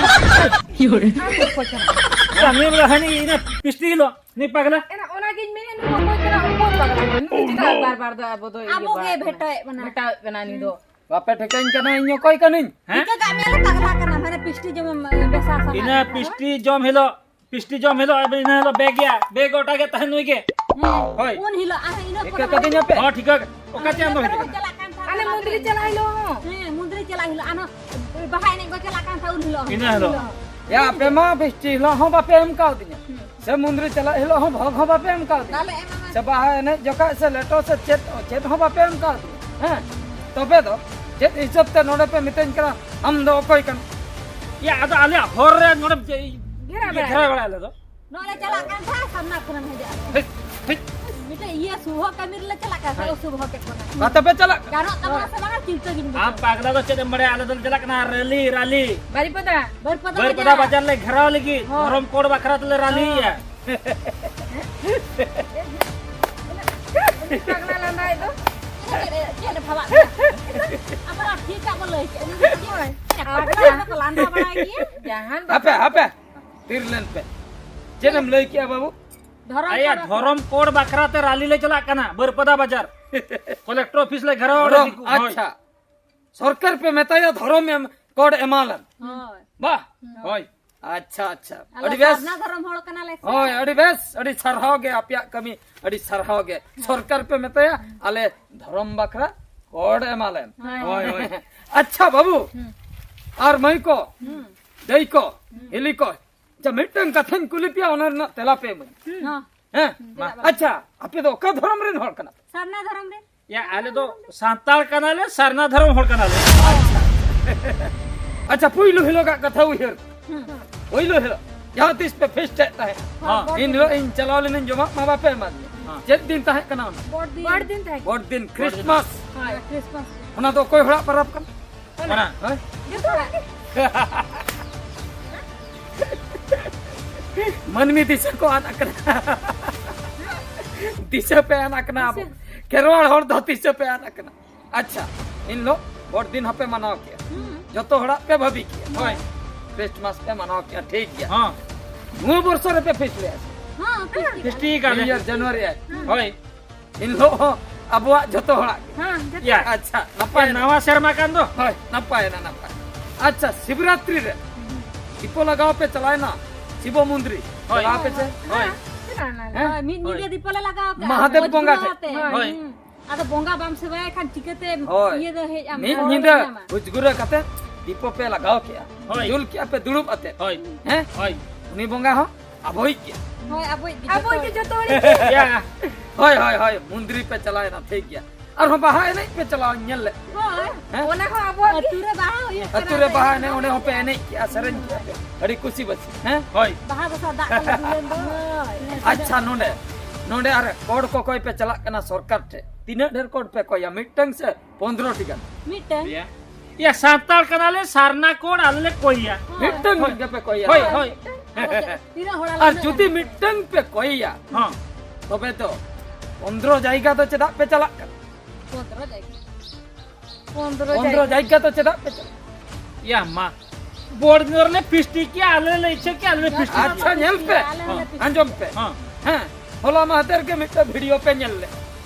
ᱟᱢ ᱫᱚ ᱚᱠᱚᱭ ᱠᱟᱱᱟᱢ? ᱩᱱᱤ ᱵᱚᱞᱮ ᱦᱟᱹᱱᱤ ᱤᱱᱟᱹ ᱯᱤᱥᱴᱤ ᱦᱤᱞᱳᱜ, ᱱᱩᱭ ᱯᱟᱜᱽᱞᱟ᱾ ᱮᱱᱟ, ᱚᱱᱟᱜᱤᱧ ᱢᱮᱱᱮᱫ, ᱱᱩᱭ ᱚᱠᱚᱭ ᱠᱟᱱᱟ, ᱚᱠᱚᱭ ᱯᱟᱜᱽᱞᱟ ᱠᱟᱱᱟ? ᱱᱩᱭ ᱫᱚ ᱪᱮᱫᱟᱜ ᱵᱟᱨ ᱵᱟᱨ ᱫᱚ ᱟᱵᱚ ᱫᱚ ᱤᱭᱟᱹ ᱟᱵᱚ ᱜᱮ ᱵᱟᱲᱟᱜ ᱠᱟᱱᱟ? ᱵᱷᱮᱴᱟᱣᱮᱫ ᱵᱚᱱᱟ᱾ ᱵᱷᱮᱴᱟᱣᱮᱫ ᱵᱮᱱᱟ ᱱᱩᱭ ᱫᱚ᱾ ᱵᱟᱯᱮ ᱴᱷᱤᱠᱟᱹᱧ ᱠᱟᱱᱟ ᱤᱧ ᱚᱠᱚᱭ ᱠᱟᱹᱱᱟᱹᱧ? ᱦᱮᱸ? ᱴᱷᱤᱠᱟᱹ ᱠᱟᱜ ᱢᱮᱭᱟᱞᱮ ᱯᱟᱜᱽᱞᱟ ᱠᱟᱱᱟᱢ, ᱦᱟᱱᱮ ᱯᱤᱥᱴᱤ ᱡᱚᱢᱮᱢ, ᱮ, ᱵᱮᱥᱟ ᱥᱟᱱᱟ ᱤᱱᱟᱹ ᱠᱟᱱᱟ᱾ ᱯᱤᱥᱴᱤ ᱡᱚᱢ ᱦᱤᱞᱳᱜ, ᱯᱤᱥᱴᱤ ᱡᱚᱢ ᱦᱤᱞᱳᱜ ᱟᱵᱮᱱ ᱤᱱᱟᱹ ᱦᱤᱞᱳᱜ ᱵᱮᱜᱽ ᱜᱮᱭᱟ, ᱵᱮᱜᱽ ᱚᱴᱟ ᱜᱮ ᱛᱟᱦᱮᱱ ᱱᱩᱭ ᱜᱮ᱾ ᱦᱮᱸ, ᱦᱳᱭ᱾ ᱩᱱ ᱦᱤᱞᱳᱜ ᱟᱨᱦᱚᱸ ᱤᱱᱟᱹ ᱴᱷᱤᱠᱟᱹ ᱯᱚᱨᱮ ᱠᱟᱹᱫᱤᱧᱟ ᱯᱮ? ᱦᱚᱸ, ᱴᱷᱤᱠᱟᱹ᱾ ᱚᱠᱟ ᱪᱮ ᱟᱢ ᱫᱚ ᱦᱮᱡ ᱠᱟᱱᱟ? ᱪᱟᱞᱟᱜ ᱠᱟᱱ ᱛᱟᱦᱮᱸ ᱟᱞᱮ ᱠᱟᱱᱟ ᱢᱚᱱᱫᱤᱨ ᱯᱮ᱾ ᱪᱟᱞᱟᱜ ᱦᱤᱞᱳᱜ ᱦᱚᱸ᱾ ᱦᱮᱸ, ᱢᱚᱱᱫᱤᱨ ᱪᱟᱞᱟᱜ ᱦᱤᱞᱳᱜ, ᱟᱨᱦᱚᱸ ᱵᱟᱦᱟ ᱮᱱᱮᱡ ᱠᱚ ᱪᱟᱞᱟᱜ ᱠᱟᱱ ᱛᱟᱦᱮᱸ ᱩᱱ ᱦᱤᱞᱳᱜ ᱦᱚᱸ᱾ ᱤᱱᱟᱹ ᱦᱤᱞᱳᱜ᱾ ᱩᱱ ᱦᱤᱞᱳᱜ ᱦᱚᱸ᱾ ᱭᱟ, ᱟᱯᱮ ᱢᱟ ᱯᱤᱥᱴᱤ ᱦᱤᱞᱳᱜ ᱦᱚᱸ ᱵᱟᱯᱮ ᱮᱢ ᱠᱟᱣᱫᱤᱧᱟ᱾ ᱦᱮᱸ᱾ ᱥᱮ ᱢᱚᱱᱫᱤᱨ ᱪᱟᱞᱟᱜ ᱦᱤᱞᱳᱜ ᱦᱚᱸ ᱵᱷᱚᱜᱽ ᱦᱚᱸ ᱵᱟᱯᱮ ᱮᱢ ᱠᱟᱣᱫᱤᱧᱟ᱾ ᱵᱟᱞᱮ ᱮᱢᱟᱢᱟ᱾ ᱥᱮ ᱵᱟᱦᱟ ᱮᱱᱮᱡ ᱡᱚᱠᱷᱟᱡ ᱥᱮ ᱞᱮᱴᱚ ᱥᱮ ᱪᱮᱫ, ᱪᱮᱫ ᱦᱚᱸ ᱵᱟᱯᱮ ᱮᱢ ᱠᱟᱣᱫᱤᱧᱟ᱾ ᱦᱮᱸ? ᱛᱚᱵᱮ ᱫᱚ ᱪᱮᱫ ᱦᱤᱥᱟᱹᱵ ᱛᱮ ᱱᱚᱰᱮ ᱯᱮ ᱢᱤᱛᱟᱹᱧ ᱠᱟᱱᱟ, ᱟᱢ ᱫᱚ ᱚᱠᱚᱭ ᱠᱟᱱᱟᱢ? ᱭᱟ, ᱟᱫᱚ ᱟᱞᱮᱭᱟᱜ ᱦᱚᱨ ᱨᱮ ᱱᱚᱰᱮ ᱡᱮ, ᱜᱷᱮᱨᱟ ᱤᱭᱟᱹ ᱵᱟᱲᱟᱭ᱾ ᱜᱷᱮᱨᱟ ᱵᱟᱲᱟᱭ ᱟᱞᱮ ᱫᱚ᱾ ᱱᱚᱜᱼᱚᱭ ᱞᱮ ᱪᱟᱞᱟᱜ ᱠᱟᱱ ᱛᱟᱦᱮᱸ, ᱥᱟᱢᱱᱟ ᱠᱷᱚᱱᱮᱢ ᱦᱤᱡᱩᱜᱼᱟ᱾ ᱦᱮᱡ, ᱦᱮᱡ᱾ ᱢᱤᱫᱴᱮᱡ ᱤᱭᱟᱹ ᱥᱩᱵᱷᱚ ᱠᱟᱹᱢᱤ ᱨᱮᱞᱮ ᱪᱟᱞᱟᱜ ᱠᱟᱱ ᱛᱟᱦᱮᱸ, ᱦᱮᱸ᱾ ᱚᱥᱩᱵᱷᱚ ᱠᱮᱫ ᱵᱚᱱᱟ᱾ ᱵᱟᱯᱮ ᱪᱟᱞᱟᱜ ᱠᱟᱱᱟ? ᱜᱟᱱᱚᱜ ᱛᱟᱵᱚᱱᱟ ᱥᱮ ᱵᱟᱝᱟ, ᱪᱤᱱᱛᱟᱹ ᱜᱤᱧ ᱵᱩᱡᱷᱟᱹᱣ᱾ ᱟᱢ ᱯᱟᱜᱽᱞᱟ ᱫᱚ ᱪᱮᱫ ᱮᱢ ᱵᱟᱲᱟᱭᱟ? ᱟᱞᱮ ᱫᱚᱞᱮ ᱪᱟᱞᱟᱜ ᱠᱟᱱᱟ ᱨᱮᱞᱤ, ᱨᱟᱞᱤ᱾ ᱵᱟᱨᱤᱯᱟᱫᱟ᱾ ᱵᱟᱨᱤᱯᱟᱫᱟ ᱵᱟᱨᱤᱯᱟᱫᱟ ᱵᱟᱡᱟᱨ᱾ ᱵᱟᱡᱟᱨ ᱞᱮ ᱜᱷᱮᱨᱟᱣ ᱞᱟᱹᱜᱤᱫ, ᱦᱳᱭ᱾ ᱫᱷᱚᱨᱚᱢ ᱠᱳᱰ ᱵᱟᱠᱷᱨᱟ ᱛᱮᱞᱮ ᱨᱟᱞᱤᱭᱮᱫᱼᱟ᱾ ᱦᱳᱭ᱾ ᱩᱱᱤ ᱯᱟᱜᱽᱞᱟ ᱞᱟᱸᱫᱟᱭ ᱫᱚ᱾ ᱪᱮᱫ ᱮ, ᱪᱮᱫ ᱮ ᱵᱷᱟᱵᱟᱜ ᱠᱟᱱᱟ? ᱟᱵᱟᱨ ᱴᱷᱤᱠᱟᱜ ᱵᱚ ᱞᱟᱹᱭ ᱠᱮᱫ᱾ ᱦᱳᱭ᱾ ᱟᱨ ᱡᱟᱦᱟᱸ ᱠᱚ ᱞᱟᱸᱫᱟ ᱵᱟᱲᱟᱭ ᱜᱮᱭᱟ᱾ ᱡᱟᱦᱟᱱ ᱦᱟᱯᱮ, ᱵᱟᱯᱞᱟ ᱦᱟᱯᱮ᱾ ᱛᱷᱤᱨ ᱞᱮᱱ ᱯᱮ᱾ ᱪᱮᱫ ᱮᱢ ᱞᱟᱹᱭ ᱠᱮᱜᱼᱟ, ᱵᱟᱹᱵᱩ? ᱫᱷᱚᱨᱚᱢ ᱟᱭᱟ ᱠᱚᱨᱚᱢ᱾ ᱫᱷᱚᱨᱚᱢ ᱠᱳᱰ ᱵᱟᱠᱷᱨᱟ ᱛᱮ ᱨᱟᱞᱤ ᱞᱮ ᱪᱟᱞᱟᱜ ᱠᱟᱱᱟ ᱵᱟᱹᱨᱯᱟᱫᱟ ᱵᱟᱡᱟᱨ᱾ ᱠᱚᱞᱮᱠᱴᱚᱨ ᱚᱯᱷᱤᱥ ᱞᱮ ᱜᱷᱮᱨᱟᱣ ᱚᱸᱰᱮ ᱫᱷᱚᱨᱚᱢ, ᱫᱤᱠᱩ, ᱦᱳᱭ᱾ ᱟᱪᱪᱷᱟ᱾ ᱥᱚᱨᱠᱟᱨ ᱯᱮ ᱢᱮᱛᱟᱭᱟ ᱫᱷᱚᱨᱚᱢ ᱮᱢ, ᱠᱳᱰ ᱮᱢᱟᱞᱮᱢ᱾ ᱦᱳᱭ᱾ ᱵᱟ? ᱦᱳᱭ᱾ ᱟᱪᱪᱷᱟ, ᱟᱪᱪᱷᱟ᱾ ᱟᱞᱮ ᱟᱹᱰᱤ ᱵᱮᱥ᱾ ᱥᱟᱨᱱᱟ ᱫᱷᱚᱨᱚᱢ ᱦᱚᱲ ᱠᱟᱱᱟᱞᱮ ᱥᱮ᱾ ᱦᱳᱭ, ᱟᱹᱰᱤ ᱵᱮᱥ᱾ ᱟᱹᱰᱤ ᱥᱟᱨᱦᱟᱣ ᱜᱮ ᱟᱯᱮᱭᱟᱜ ᱠᱟᱹᱢᱤ᱾ ᱟᱹᱰᱤ ᱥᱟᱨᱦᱟᱣ ᱜᱮ᱾ ᱥᱚᱨᱠᱟᱨ ᱯᱮ ᱢᱮᱛᱟᱭᱟ, ᱟᱞᱮ ᱫᱷᱚᱨᱚᱢ ᱵᱟᱠᱷᱨᱟ ᱠᱳᱰ ᱮᱢᱟᱞᱮᱢ᱾ ᱦᱳᱭ᱾ ᱦᱳᱭ, ᱦᱳᱭ᱾ ᱟᱪᱪᱷᱟ ᱵᱟᱹᱵᱩ, ᱦᱩᱸ᱾ ᱟᱨ ᱢᱟᱹᱭ ᱠᱚ, ᱦᱩᱸ᱾ ᱫᱟᱹᱭ ᱠᱚ, ᱦᱩᱸ᱾ ᱦᱤᱞᱤ ᱠᱚ, ᱟᱪᱪᱷᱟ, ᱢᱤᱫᱴᱟᱝ ᱠᱟᱛᱷᱟᱧ ᱠᱩᱞᱤ ᱯᱮᱭᱟ, ᱚᱱᱟ ᱨᱮᱱᱟᱜ ᱛᱮᱞᱟ ᱯᱮ ᱮᱢᱟᱹᱧ᱾ ᱦᱩᱸ᱾ ᱦᱮᱸ? ᱦᱩᱸ᱾ ᱟᱪᱪᱷᱟ, ᱟᱯᱮ ᱫᱚ ᱚᱠᱟ ᱫᱷᱚᱨᱚᱢ ᱨᱮᱱ ᱦᱚᱲ ᱠᱟᱱᱟ ᱯᱮ? ᱥᱟᱨᱱᱟ ᱫᱷᱚᱨᱚᱢ ᱨᱮᱱ᱾ ᱭᱟ, ᱟᱞᱮ ᱫᱚ ᱥᱟᱱᱛᱟᱲ ᱠᱟᱱᱟᱞᱮ, ᱥᱟᱨᱱᱟ ᱫᱷᱚᱨᱚᱢ ᱦᱚᱲ ᱠᱟᱱᱟᱞᱮ᱾ ᱟᱪᱪᱷᱟ᱾ ᱯᱩᱭᱞᱩ ᱦᱤᱞᱳᱜᱟᱜ ᱠᱟᱛᱷᱟ ᱩᱭᱦᱟᱹᱨ᱾ ᱦᱩᱸ᱾ ᱯᱩᱭᱞᱩ ᱦᱤᱞᱳᱜ ᱡᱟᱦᱟᱸ ᱛᱤᱥ ᱯᱮ ᱯᱷᱤᱥᱴ ᱮᱫ ᱛᱟᱦᱮᱸᱫ᱾ ᱦᱚᱸ᱾ ᱤᱱ ᱦᱤᱞᱳᱜ ᱤᱧ ᱪᱟᱞᱟᱣ ᱞᱮᱱᱟᱹᱧ, ᱡᱚᱢᱟᱜ ᱢᱟ ᱵᱟᱯᱮ ᱮᱢᱟᱫᱤᱧᱟ᱾ ᱦᱚᱸ᱾ ᱪᱮᱫ ᱫᱤᱱ ᱛᱟᱦᱮᱸ ᱠᱟᱱᱟ ᱚᱱᱟ? ᱵᱚᱲ ᱫᱤᱱ᱾ ᱵᱚᱲ ᱫᱤᱱ ᱛᱟᱦᱮᱸ ᱠᱟᱱᱟ᱾ ᱵᱚᱲ ᱫᱤᱱ, ᱠᱨᱤᱥᱢᱟᱥ᱾ ᱦᱳᱭ, ᱠᱨᱤᱥᱢᱟᱥ᱾ ᱚᱱᱟ ᱫᱚ ᱚᱠᱚᱭ ᱦᱚᱲᱟᱜ ᱯᱚᱨᱚᱵᱽ ᱠᱟᱱᱟ? ᱚᱱᱟ᱾ ᱦᱳᱭ? ᱡᱚᱛᱚ ᱦᱚᱲᱟᱜ᱾ ᱢᱟᱹᱱᱢᱤ ᱫᱤᱥᱟᱹ ᱠᱚ ᱟᱫ ᱟᱠᱟᱱᱟ᱾ ᱫᱤᱥᱟᱹ ᱯᱮ ᱟᱫ ᱟᱠᱟᱱᱟ ᱟᱵᱚ᱾ ᱫᱤᱥᱟᱹ᱾ ᱠᱷᱮᱨᱣᱟᱲ ᱦᱚᱲ ᱫᱚ ᱫᱤᱥᱟᱹ ᱯᱮ ᱟᱫ ᱟᱠᱟᱱᱟ᱾ ᱟᱪᱪᱷᱟ, ᱤᱱ ᱦᱤᱞᱳᱜ ᱵᱚᱲ ᱫᱤᱱ ᱦᱚᱸᱯᱮ ᱢᱟᱱᱟᱣ ᱠᱮᱜᱼᱟ᱾ ᱦᱩᱸ᱾ ᱡᱚᱛᱚ ᱦᱚᱲᱟᱜ ᱯᱮ ᱵᱷᱟᱹᱵᱤ ᱠᱮᱜᱼᱟ᱾ ᱦᱳᱭ᱾ ᱠᱨᱤᱥᱢᱟᱥ ᱯᱮ ᱢᱟᱱᱟᱣ ᱠᱮᱜᱼᱟ, ᱴᱷᱤᱠ ᱜᱮᱭᱟ᱾ ᱦᱚᱸ᱾ ᱱᱚᱣᱟ ᱵᱚᱨᱥᱚ ᱨᱮᱯᱮ ᱯᱷᱤᱥᱴ ᱞᱮᱜᱼᱟ ᱥᱮ? ᱦᱚᱸ, ᱯᱷᱤᱥᱴ ᱜᱮ᱾ ᱯᱷᱤᱥᱴ ᱠᱟᱱᱟ᱾ ᱱᱤᱭᱩ ᱤᱭᱟᱨ, ᱡᱟᱱᱩᱣᱟᱨᱤ ᱟᱭ᱾ ᱦᱩᱸ᱾ ᱦᱳᱭ᱾ ᱤᱱ ᱦᱤᱞᱳᱜ ᱦᱚᱸ ᱟᱵᱚᱣᱟᱜ ᱡᱚᱛᱚ ᱦᱚᱲᱟᱜ ᱜᱮ᱾ ᱦᱮᱸ, ᱡᱚᱛᱚ᱾ ᱭᱟ᱾ ᱟᱪᱪᱷᱟ, ᱱᱟᱯᱟᱭ ᱮᱱᱟ᱾ ᱱᱟᱣᱟ ᱥᱮᱨᱢᱟ ᱠᱟᱱ ᱫᱚ᱾ ᱦᱳᱭ, ᱱᱟᱯᱟᱭ ᱮᱱᱟ, ᱱᱟᱯᱟᱭ᱾ ᱟᱪᱪᱷᱟ, ᱥᱤᱵᱨᱟᱛᱨᱤ ᱨᱮ ᱫᱤᱯᱚ ᱞᱟᱜᱟᱣ ᱯᱮ ᱪᱟᱞᱟᱣ ᱮᱱᱟ ᱥᱤᱵᱚ ᱢᱚᱱᱫᱤᱨ᱾ ᱦᱳᱭ᱾ ᱪᱟᱞᱟᱣ ᱯᱮ ᱪᱮ? ᱦᱳᱭ᱾ ᱦᱮᱸ? ᱦᱮᱸ, ᱢᱤᱫ ᱦᱳᱭ᱾ ᱧᱤᱫᱟᱹ ᱫᱤᱯᱚ ᱞᱮ ᱞᱟᱜᱟᱣ ᱠᱟᱜᱼᱟ᱾ ᱢᱚᱦᱟᱫᱮᱵ ᱵᱚᱸᱜᱟ ᱴᱷᱮᱡ᱾ ᱦᱳᱭ᱾ ᱦᱳᱭ᱾ ᱦᱩᱸ᱾ ᱟᱫᱚ ᱵᱚᱸᱜᱟ ᱵᱟᱢ ᱥᱮᱵᱟᱭᱟ ᱠᱷᱟᱱ ᱪᱤᱠᱟᱹᱛᱮ ᱦᱳᱭ᱾ ᱤᱭᱟᱹ ᱫᱚ ᱦᱮᱡ ᱟᱢ, ᱢᱤᱫ ᱦᱚᱲ ᱧᱤᱫᱟᱹ ᱧᱟᱢᱟ? ᱩᱡᱽᱜᱩᱨᱟᱹ ᱠᱟᱛᱮ ᱫᱤᱯᱚ ᱯᱮ ᱞᱟᱜᱟᱣ ᱠᱮᱜᱼᱟ᱾ ᱦᱳᱭ᱾ ᱡᱩᱞ ᱠᱮᱜᱼᱟ ᱯᱮ ᱫᱩᱲᱩᱵ ᱟᱛᱮ᱾ ᱦᱳᱭ᱾ ᱦᱮᱸ? ᱦᱳᱭ᱾ ᱩᱱᱤ ᱵᱚᱸᱜᱟ ᱦᱚᱸ ᱟᱵᱚᱭᱤᱡ ᱜᱮ᱾ ᱦᱳᱭ, ᱟᱵᱚᱭᱤᱡ ᱜᱮ, ᱟᱵᱚᱭᱤᱡ ᱜᱮ ᱡᱚᱛᱚ ᱦᱚᱲ᱾ ᱭᱟ᱾ ᱦᱳᱭ, ᱦᱳᱭ, ᱦᱳᱭ, ᱢᱚᱱᱫᱤᱨ ᱯᱮ ᱪᱟᱞᱟᱣ ᱮᱱᱟ, ᱴᱷᱤᱠ ᱜᱮᱭᱟ᱾ ᱟᱨᱦᱚᱸ ᱵᱟᱦᱟ ᱮᱱᱮᱡ ᱯᱮ ᱪᱟᱞᱟᱣ, ᱧᱮᱞ ᱞᱮᱫ ᱯᱮ᱾ ᱦᱳᱭ᱾ ᱦᱮᱸ? ᱚᱱᱟ ᱦᱚᱸ ᱟᱵᱚᱣᱟᱜ ᱜᱮ᱾ ᱟᱹᱛᱩ ᱨᱮ ᱵᱟᱦᱟ ᱦᱩᱭᱩᱜ ᱠᱟᱱᱟ᱾ ᱟᱹᱛᱩ ᱨᱮ ᱵᱟᱦᱟ ᱮᱱᱮᱡ, ᱚᱸᱰᱮ ᱦᱚᱸᱯᱮ ᱮᱱᱮᱡ ᱠᱮᱜᱼᱟ, ᱥᱮᱨᱮᱧ ᱠᱮᱜᱼᱟ ᱯᱮ᱾ ᱟᱹᱰᱤ ᱠᱩᱥᱤ ᱵᱟᱹᱥᱤ, ᱦᱮᱸ? ᱦᱳᱭ᱾ ᱵᱟᱦᱟ ᱫᱚᱥᱟᱨ ᱫᱟᱜ ᱠᱚᱞᱮ ᱫᱩᱞ ᱞᱮᱱ ᱫᱚ᱾ ᱟᱪᱪᱷᱟ, ᱱᱚᱰᱮ, ᱱᱚᱰᱮ ᱟᱨ ᱠᱚᱲ ᱠᱚᱠᱚᱭ ᱯᱮ ᱪᱟᱞᱟᱜ ᱠᱟᱱᱟ ᱥᱚᱨᱠᱟᱨ ᱴᱷᱮᱡ᱾ ᱛᱤᱱᱟᱹᱜ ᱰᱷᱮᱨ ᱠᱚᱲ ᱯᱮ ᱠᱚᱭᱟ? ᱢᱤᱫᱴᱟᱝ ᱥᱮ ᱯᱚᱱᱫᱽᱨᱚ ᱴᱤ ᱜᱟᱱ? ᱢᱤᱫᱴᱟᱝ᱾ ᱭᱟ᱾ ᱭᱟ, ᱥᱟᱱᱛᱟᱲ ᱠᱟᱱᱟᱞᱮ, ᱥᱟᱨᱱᱟ ᱠᱚᱲ ᱟᱞᱮ ᱞᱮ ᱠᱚᱭᱟ᱾ ᱢᱤᱫᱴᱟᱝ ᱦᱳᱭ᱾ ᱜᱮᱯᱮ ᱠᱚᱭᱟ? ᱦᱳᱭ, ᱦᱳᱭ᱾ ᱟᱫᱚ ᱛᱤᱱᱟᱹᱜ ᱦᱚᱲ ᱟᱞᱮ ᱟᱨ ᱩᱱᱟᱹᱜ ᱡᱩᱫᱤ ᱦᱚᱲ? ᱢᱤᱫᱴᱟᱝ ᱯᱮ ᱠᱚᱭᱟ, ᱦᱚᱸ᱾ ᱛᱚᱵᱮ ᱛᱚ ᱯᱚᱱᱫᱽᱨᱚ ᱡᱟᱭᱜᱟ ᱫᱚ ᱪᱮᱫᱟᱜ ᱯᱮ ᱪᱟᱞᱟᱜ ᱠᱟᱱᱟ? ᱯᱚᱱᱫᱽᱨᱚ ᱡᱟᱭᱜᱟ᱾ ᱯᱚᱱᱫᱽᱨᱚ ᱯᱚᱱᱫᱽᱨᱚ ᱡᱟᱭᱜᱟ᱾ ᱡᱟᱭᱜᱟ ᱫᱚ ᱪᱮᱫᱟᱜ ᱯᱮ ᱪᱟᱞᱟᱜ? ᱭᱟ ᱢᱟ, ᱵᱚᱲ ᱨᱮᱞᱮ ᱯᱷᱤᱥᱴᱤ ᱠᱮᱭᱟ, ᱟᱞᱮ ᱞᱮ ᱤᱪᱪᱷᱟᱹ ᱠᱮᱭᱟ, ᱟᱞᱮ ᱞᱮ ᱯᱷᱤᱥᱴᱤ ᱟᱪᱪᱷᱟ, ᱧᱮᱞ ᱯᱮ᱾ ᱟᱞᱮ ᱦᱚᱸᱞᱮ ᱯᱷᱤᱥᱴᱤ ᱟᱸᱡᱚᱢ ᱯᱮ᱾ ᱦᱮᱸ᱾ ᱦᱮᱸ, ᱦᱚᱞᱟ ᱢᱟᱦᱫᱮᱨ ᱜᱮ ᱢᱤᱫᱴᱟᱝ ᱵᱷᱤᱰᱤᱭᱳ ᱯᱮ ᱧᱮᱞ ᱞᱮᱫ᱾